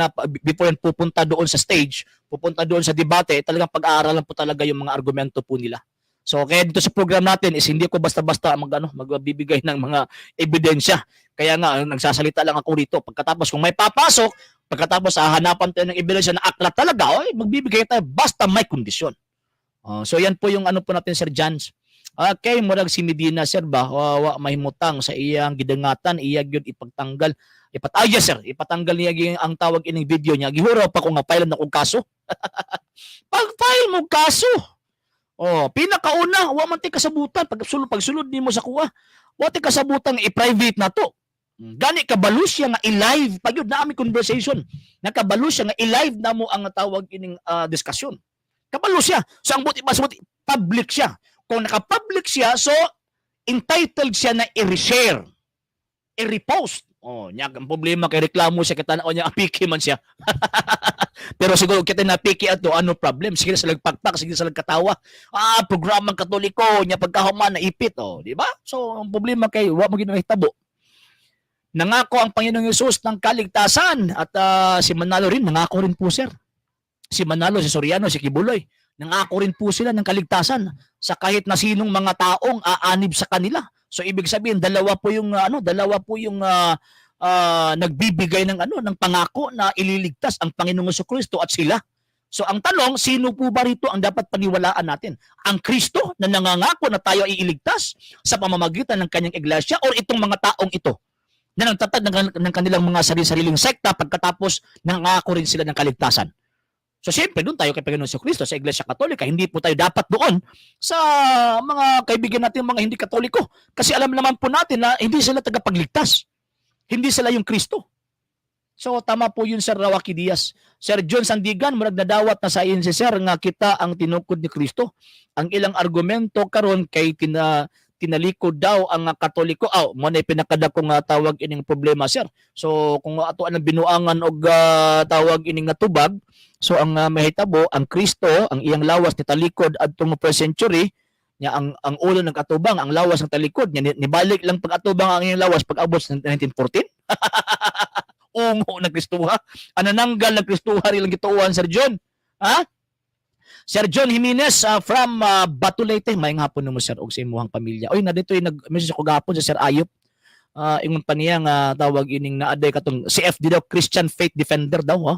pupunta doon sa stage, pupunta doon sa debate, talagang pag-aaralan po talaga yung mga argumento po nila. So kaya dito sa program natin is hindi ko basta-basta magbibigay ng mga ebidensya. Kaya nga nagsasalita lang ako rito. Pagkatapos kung may papasok, pagkatapos hahanapan tayo ng ebidensya na aklat talaga, oy, magbibigay tayo basta may kondisyon. Oh, so yan po yung ano po natin, Sir Jans. Okay, murag si Medina, sir, ba wa mahimutang sa iyang gidangatan, iya gyud ipagtanggal. Ay, yes, sir, ipatanggal niya ang tawag ining video niya. Gihuraw pa ko nga file na kog kaso. Pag-file mo kaso. Oh, pinakauna, wa man ti kasabutan pag sulod pagsulod nimo sa kuha. Wa ti kasabutan i-private na to. Gani kabalo siya nga i-live pag yun na ami conversation. Nakabalo siya nga i-live na mo ang tawag ining discussion. Kabalo siya. So ang buti mas buti public siya. Kung naka-public siya, so entitled siya na i-reshare, i-repost. Oh, nya ang problema kay reklamo siya kay tan-aw niya apiki man siya. Pero siguro kita na piki ato ano problem? Sige sa lagpakpak, sige sa lagkatawa. Ah, programang Katoliko nya pagkahuman na ipit, oh, di ba? So ang problema kay wa mo ginahitabo. Nangako ang Panginoong Hesus ng kaligtasan at si Manalo rin nangako rin po, sir. Si Manalo, si Soriano, si Quiboloy, nangako rin po sila ng kaligtasan sa kahit na sinong mga taong aanib sa kanila. So ibig sabihin dalawa po yung nagbibigay ng pangako na ililigtas ang Panginoong Kristo at sila. So ang tanong, sino po ba rito ang dapat paniwalaan natin? Ang Kristo na nangangako na tayo ay iligtas sa pamamagitan ng kanyang iglesia or itong mga taong ito na nagtatag ng kanilang mga sarili-sariling sekta, pagkatapos nangako rin sila ng kaligtasan? So siyempre, doon tayo kay Panginoon Kristo sa Iglesia Katolika. Hindi po tayo dapat doon sa mga kaibigan natin mga hindi Katoliko. Kasi alam naman po natin na hindi sila tagapagligtas. Hindi sila yung Kristo. So tama po yun, Sir Rawaki Diaz. Sir John Sandigan, murag nadawat na sa si Sir nga kita ang tinukod ni Kristo. Ang ilang argumento karon kay tinalikod daw ang Katoliko. Aw, mo na pinakadako nga tawag ining problema, sir. So kung ato ang binuangan og tawag ining nga tubag, so ang mahitabo, ang Kristo, ang iyang lawas nitalikod adtong first century nya, ang ulo ng katubang, ang lawas ng talikod nya, nibalik lang pag-atubang ang iyang lawas pag abot sa 1914. Ungo na Kristuha. Anananggal na Kristuha rin lang gituohan, Sir John. Ha? Sir John Jimenez from Batulete, maayong hapon nimo, sir, og sa imuhang pamilya. Oy, na dito nag-message ako gahapon sa Sir Ayop. Ingon pa niya nga tawag ining naaday katong CFD daw, Christian Faith Defender daw, ha.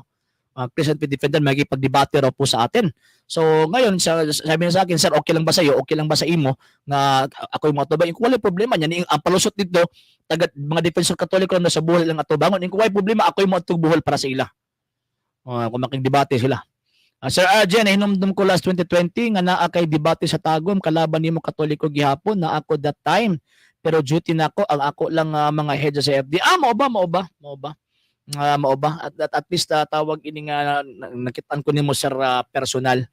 Christian Faith Defender magipagdebate raw po sa atin. So ngayon sabi niya sa akin, "Sir, okay lang ba sa iyo? Okay lang ba sa imo nga ako yung mga tubang?" Wala problema niya. Ang palusot dito taga mga defensor Katoliko na sa buhol lang atubangon. Ing wala problema, ako yung mga buhol para sa ila. Kung makigdebate sila. Sir Arjen, hinumdum ko last 2020 nga naa kay debate sa Tagum kalaban nimo Katoliko gihapon na ako that time. Pero duty na ako, ang ako lang mga head sa CFD. Ah, mao ba, mao ba? Mao ba? Mao ba? At least tawag ini nga nakitaan ko nimo, sir, personal.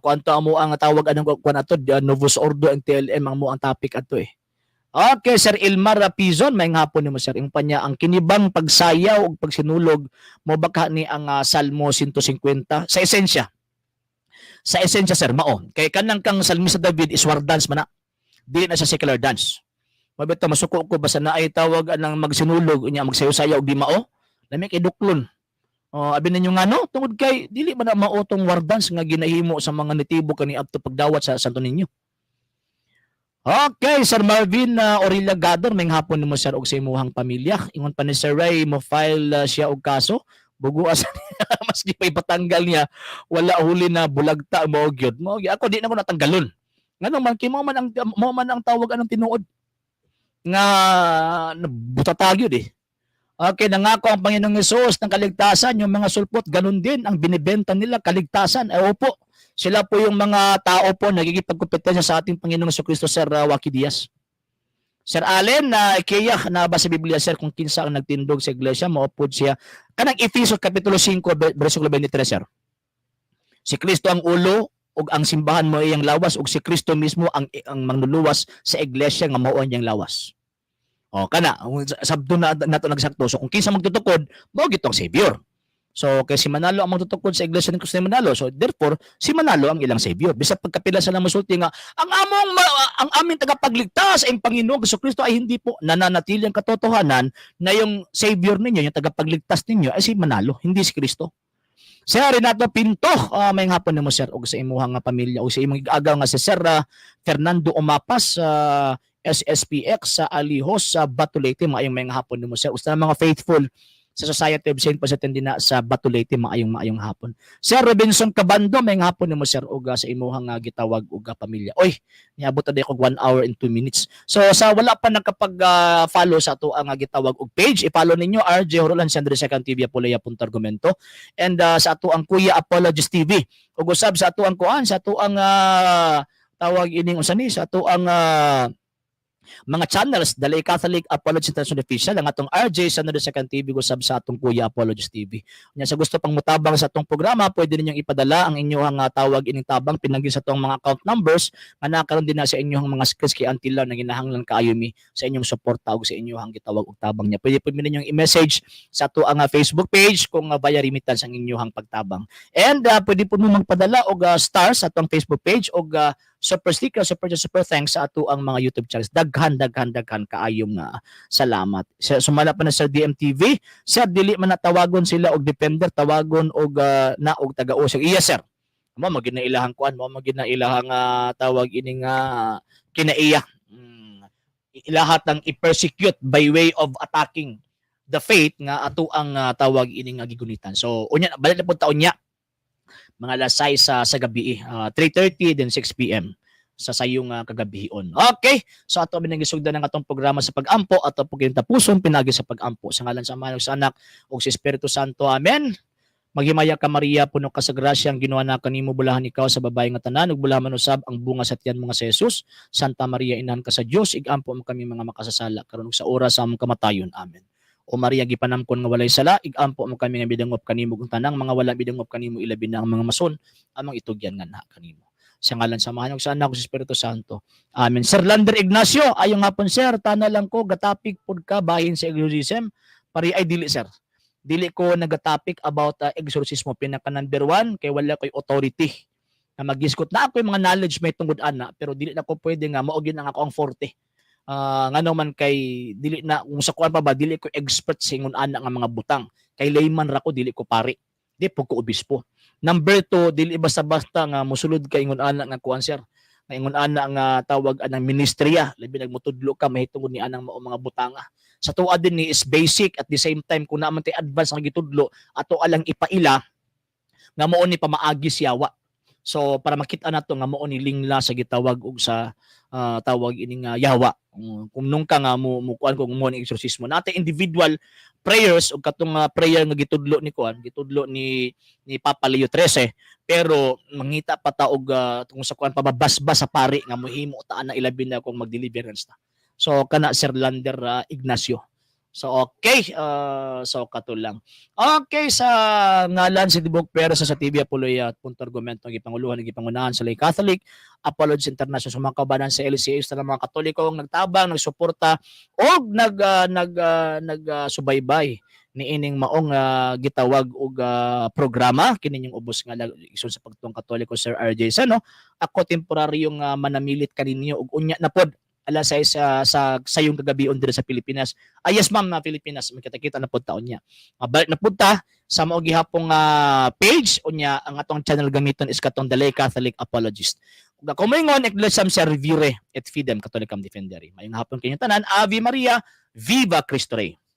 Kuanto amo ang tawag anong kuan ato, Novus Ordo and TLM ang mo ang topic ato eh. Okay, Sir Ilmar Pizon, may hapon nimo, sir. Yung pa niya ang kinibang pagsayaw ug pagsinulog mo baka ni ang Salmo 150 sa esensya. Sa esensya, sir, mao. Kay kanang kang Salmista David is war dance man na. Dili na sa secular dance. Mabito masuko ko basta naay tawag anang magsinulog unya magsayo-sayaw og di mao. Lami kay duklon. Oh, abi ninyo nga no, tungod kay dili man na mao tong war dance nga ginahimo sa mga nitibo kani adto pagdawat sa Santo Niño. Okay, Sir Marvin Orilla Gador, may hapon nimo, sir, og sa imuhang pamilya. Ingon pa ni Sir Ray, mo file siya og kaso. Buguas maski pa ipatanggal niya, wala huli na bulagta mo gyud. Mo gyud. Ako di na ko natanggalon. Ngano man kay mao man ang tawag anong tinuod nga butatag yun eh. Okay, nangako ang Panginoong Hesus ng kaligtasan, yung mga sulpot, ganun din ang binibenta nila, kaligtasan. Eh, opo, sila po yung mga tao po nagigipagkompetensya sa ating Panginoong Hesus Kristo, Sir Waki Diaz. Sir Allen, na Ikea, na ba sa Biblia, sir, kung kinsa ang nagtindog sa iglesia, maupod siya. Kanang Efesos Kapitulo 5, versikulo 23, sir. Si Kristo ang ulo, ug ang simbahan mo iyang lawas, ug si Kristo mismo ang mangluluwas sa iglesia nga mao ang iyang lawas. O kana, sabdo na nato nagsakto. So kung kinsa magtutukod, mao gitong Savior. So kay si Manalo ang magtutukod sa iglesia ni Kristo ni Manalo. So therefore, si Manalo ang ilang Savior. Bisag pagkapila sila mosulti nga ang aming tagapagligtas ay ang Panginoong Kristo ay hindi po nananatili ang katotohanan na yung Savior ninyo, yung tagapagligtas ninyo ay si Manalo, hindi si Kristo. Sir Renato Pinto, may hapon nimo, sir, og sa imuhang nga pamilya og sa imong agaw nga si Sir Fernando Umapas sa SSPX sa Alihos sa Batulete, maayong may hapon nimo, sir. Usta mga faithful sa Society of Saint Paul na sa Batulete, maayong maayong hapon. Sir Robinson Cabando, may hapon nimo, sir, og sa imuhang gitawag og pamilya. Oy, niabot na ko 1 hour and 2 minutes. So sa wala pa nakapag follow sa ato ang gitawag og page, i-follow ninyo RJ Horolan Sandre Second TV Apolaya Argumento and sa ato ang Kuya Apologist TV. Ug usab sa ato ang kuan, sa ato ang tawag ining unsa ni, sa ato ang mga channels, Dalay Catholic Apologist International Official, ang atong RJ sa Second TV, usab sa atong Kuya Apologist TV. Nya sa gusto pang mutabang sa atong programa, pwede ninyong ipadala ang inyong tawag ining tabang pinagi sa atong mga account numbers nga nakaroon din na sa inyong mga screens kay until na ginahanglan kaayo mi sa inyong suporta ug sa inyong gitawag og tabang niya. Pwede po ninyong i-message sa ato ang Facebook page kung via remittance ang inyong pagtabang. And pwede po mo magpadala og stars sa atong Facebook page og super sticker, super chat, super thanks sa ato ang mga YouTube channels. Daghan, daghan, daghan kaayong salamat. Sumala pa na sa DMTV, sir, dili man natawagon sila og defender, tawagon og na og taga-usig. Iya, sir. Mo magid na ilahang kuan, mo magid na ilahang tawag ini nga kinaiya. Ilahat ang i-persecute by way of attacking the faith nga ato ang tawag ini nga gigunitan. So unya balik na pud ta unya mga alas 6 sa gabi, 3:30 then 6 PM sa sayong kagabion. Okay, so ato mi gisugdan ang atong programa sa pag-ampo, ato po tapuson pinagi sa pag-ampo sa ngalan sa Ama ug sa Anak ug sa Espiritu Santo. Amen. Maghimaya ka, Maria, puno ka sa grasya, ang Ginoo na kanimo, bulahan ikaw sa babae nga tanan ug bulahan man usab ang bunga sa tiyan mo nga si Jesus. Santa Maria, inahan ka sa Dios, igampo mo kami mga makasasala karon ug sa oras sa among kamatayon. Amen. O Maria gipanamkon nga walay sala, igampo mo kami nga midangop kanimo ug tanang mga wala midangop kanimo, ilabi na ang mga mason among itugyan nga naa kanimo. Sa ngalan sa Amahan ug sa Anak ug sa Espiritu Santo. Amen. Sir Lander Ignacio, ayong hapon, sir, tana lang ko, gatapik pud ka bahin sa exorcism? Pari ay dili, sir. Dili ko nagatapik about exorcismo. Pinaka number one kay wala koy authority na magisgot na ako yung mga knowledge may tungod ana, pero dili na ko pwede nga mao gyud ang ako ang forte. Ngano man kay dili na kung sa kuan pa ba, dili ko expert sa ingon ana nga mga butang kay layman ra ko, dili ko pari, di pud ko obispo. Number two, dili basta-basta nga mosulod ka ingon ana nga kuan, sir, nga ingon ana nga tawag anang ministriya, labi nagmutudlo ka mahitungod ni anang mao mga butanga. Sa tuwa din ni is basic. At the same time, kung naa man tay advance nga gitudlo, ato alang ipaila nga mao ni pamaagi sa yawa. So para makita nato nga mao ni lingla sa gitawag og sa tawag ini nga yawa. Kung nung ka nga mo kuan kung mo ni exorcismo nate, individual prayers og katong prayer nga gitudlo ni kuan, gitudlo ni Papa Leo XIII, pero mangita pa ta og kung sa kuan pababasbas sa pari nga mohimo ta na, ilabi na kung mag-deliverance ta. So kana, Sir Lander Ignacio. So okay, so kato lang. Okay, sa ngalan sa Tibok Pera sa TV Apoloya at Punto Argumento, ang gipanguluhan ang gipangunahan sa Lay Catholic Apologists International, sa mga kaubanan sa LCA, sa mga Katoliko ang nagtabang, nagsuporta og nag nag nag subaybay niining maong gitawag og programa kini yung ubos nga igsoon sa pagtuong Katoliko, Sir RJ Sano. Ako temporaryong manamilit kaninyo ug unya na pod alas 6 sa sayong kagabion diri sa Pilipinas. Ah, yes ma'am, na Pilipinas magkita-kita na pod taon niya. Mabalik na pud ta sa mao gihapong page. Unya ang atong channel gamiton is katong The Lay Catholic Apologist. Ug ako moingon, Ecclesiam Servire et Fidem Catholicam Defendere. Maayong hapon kinyo tanan. Ave Maria, Viva Cristo Rey.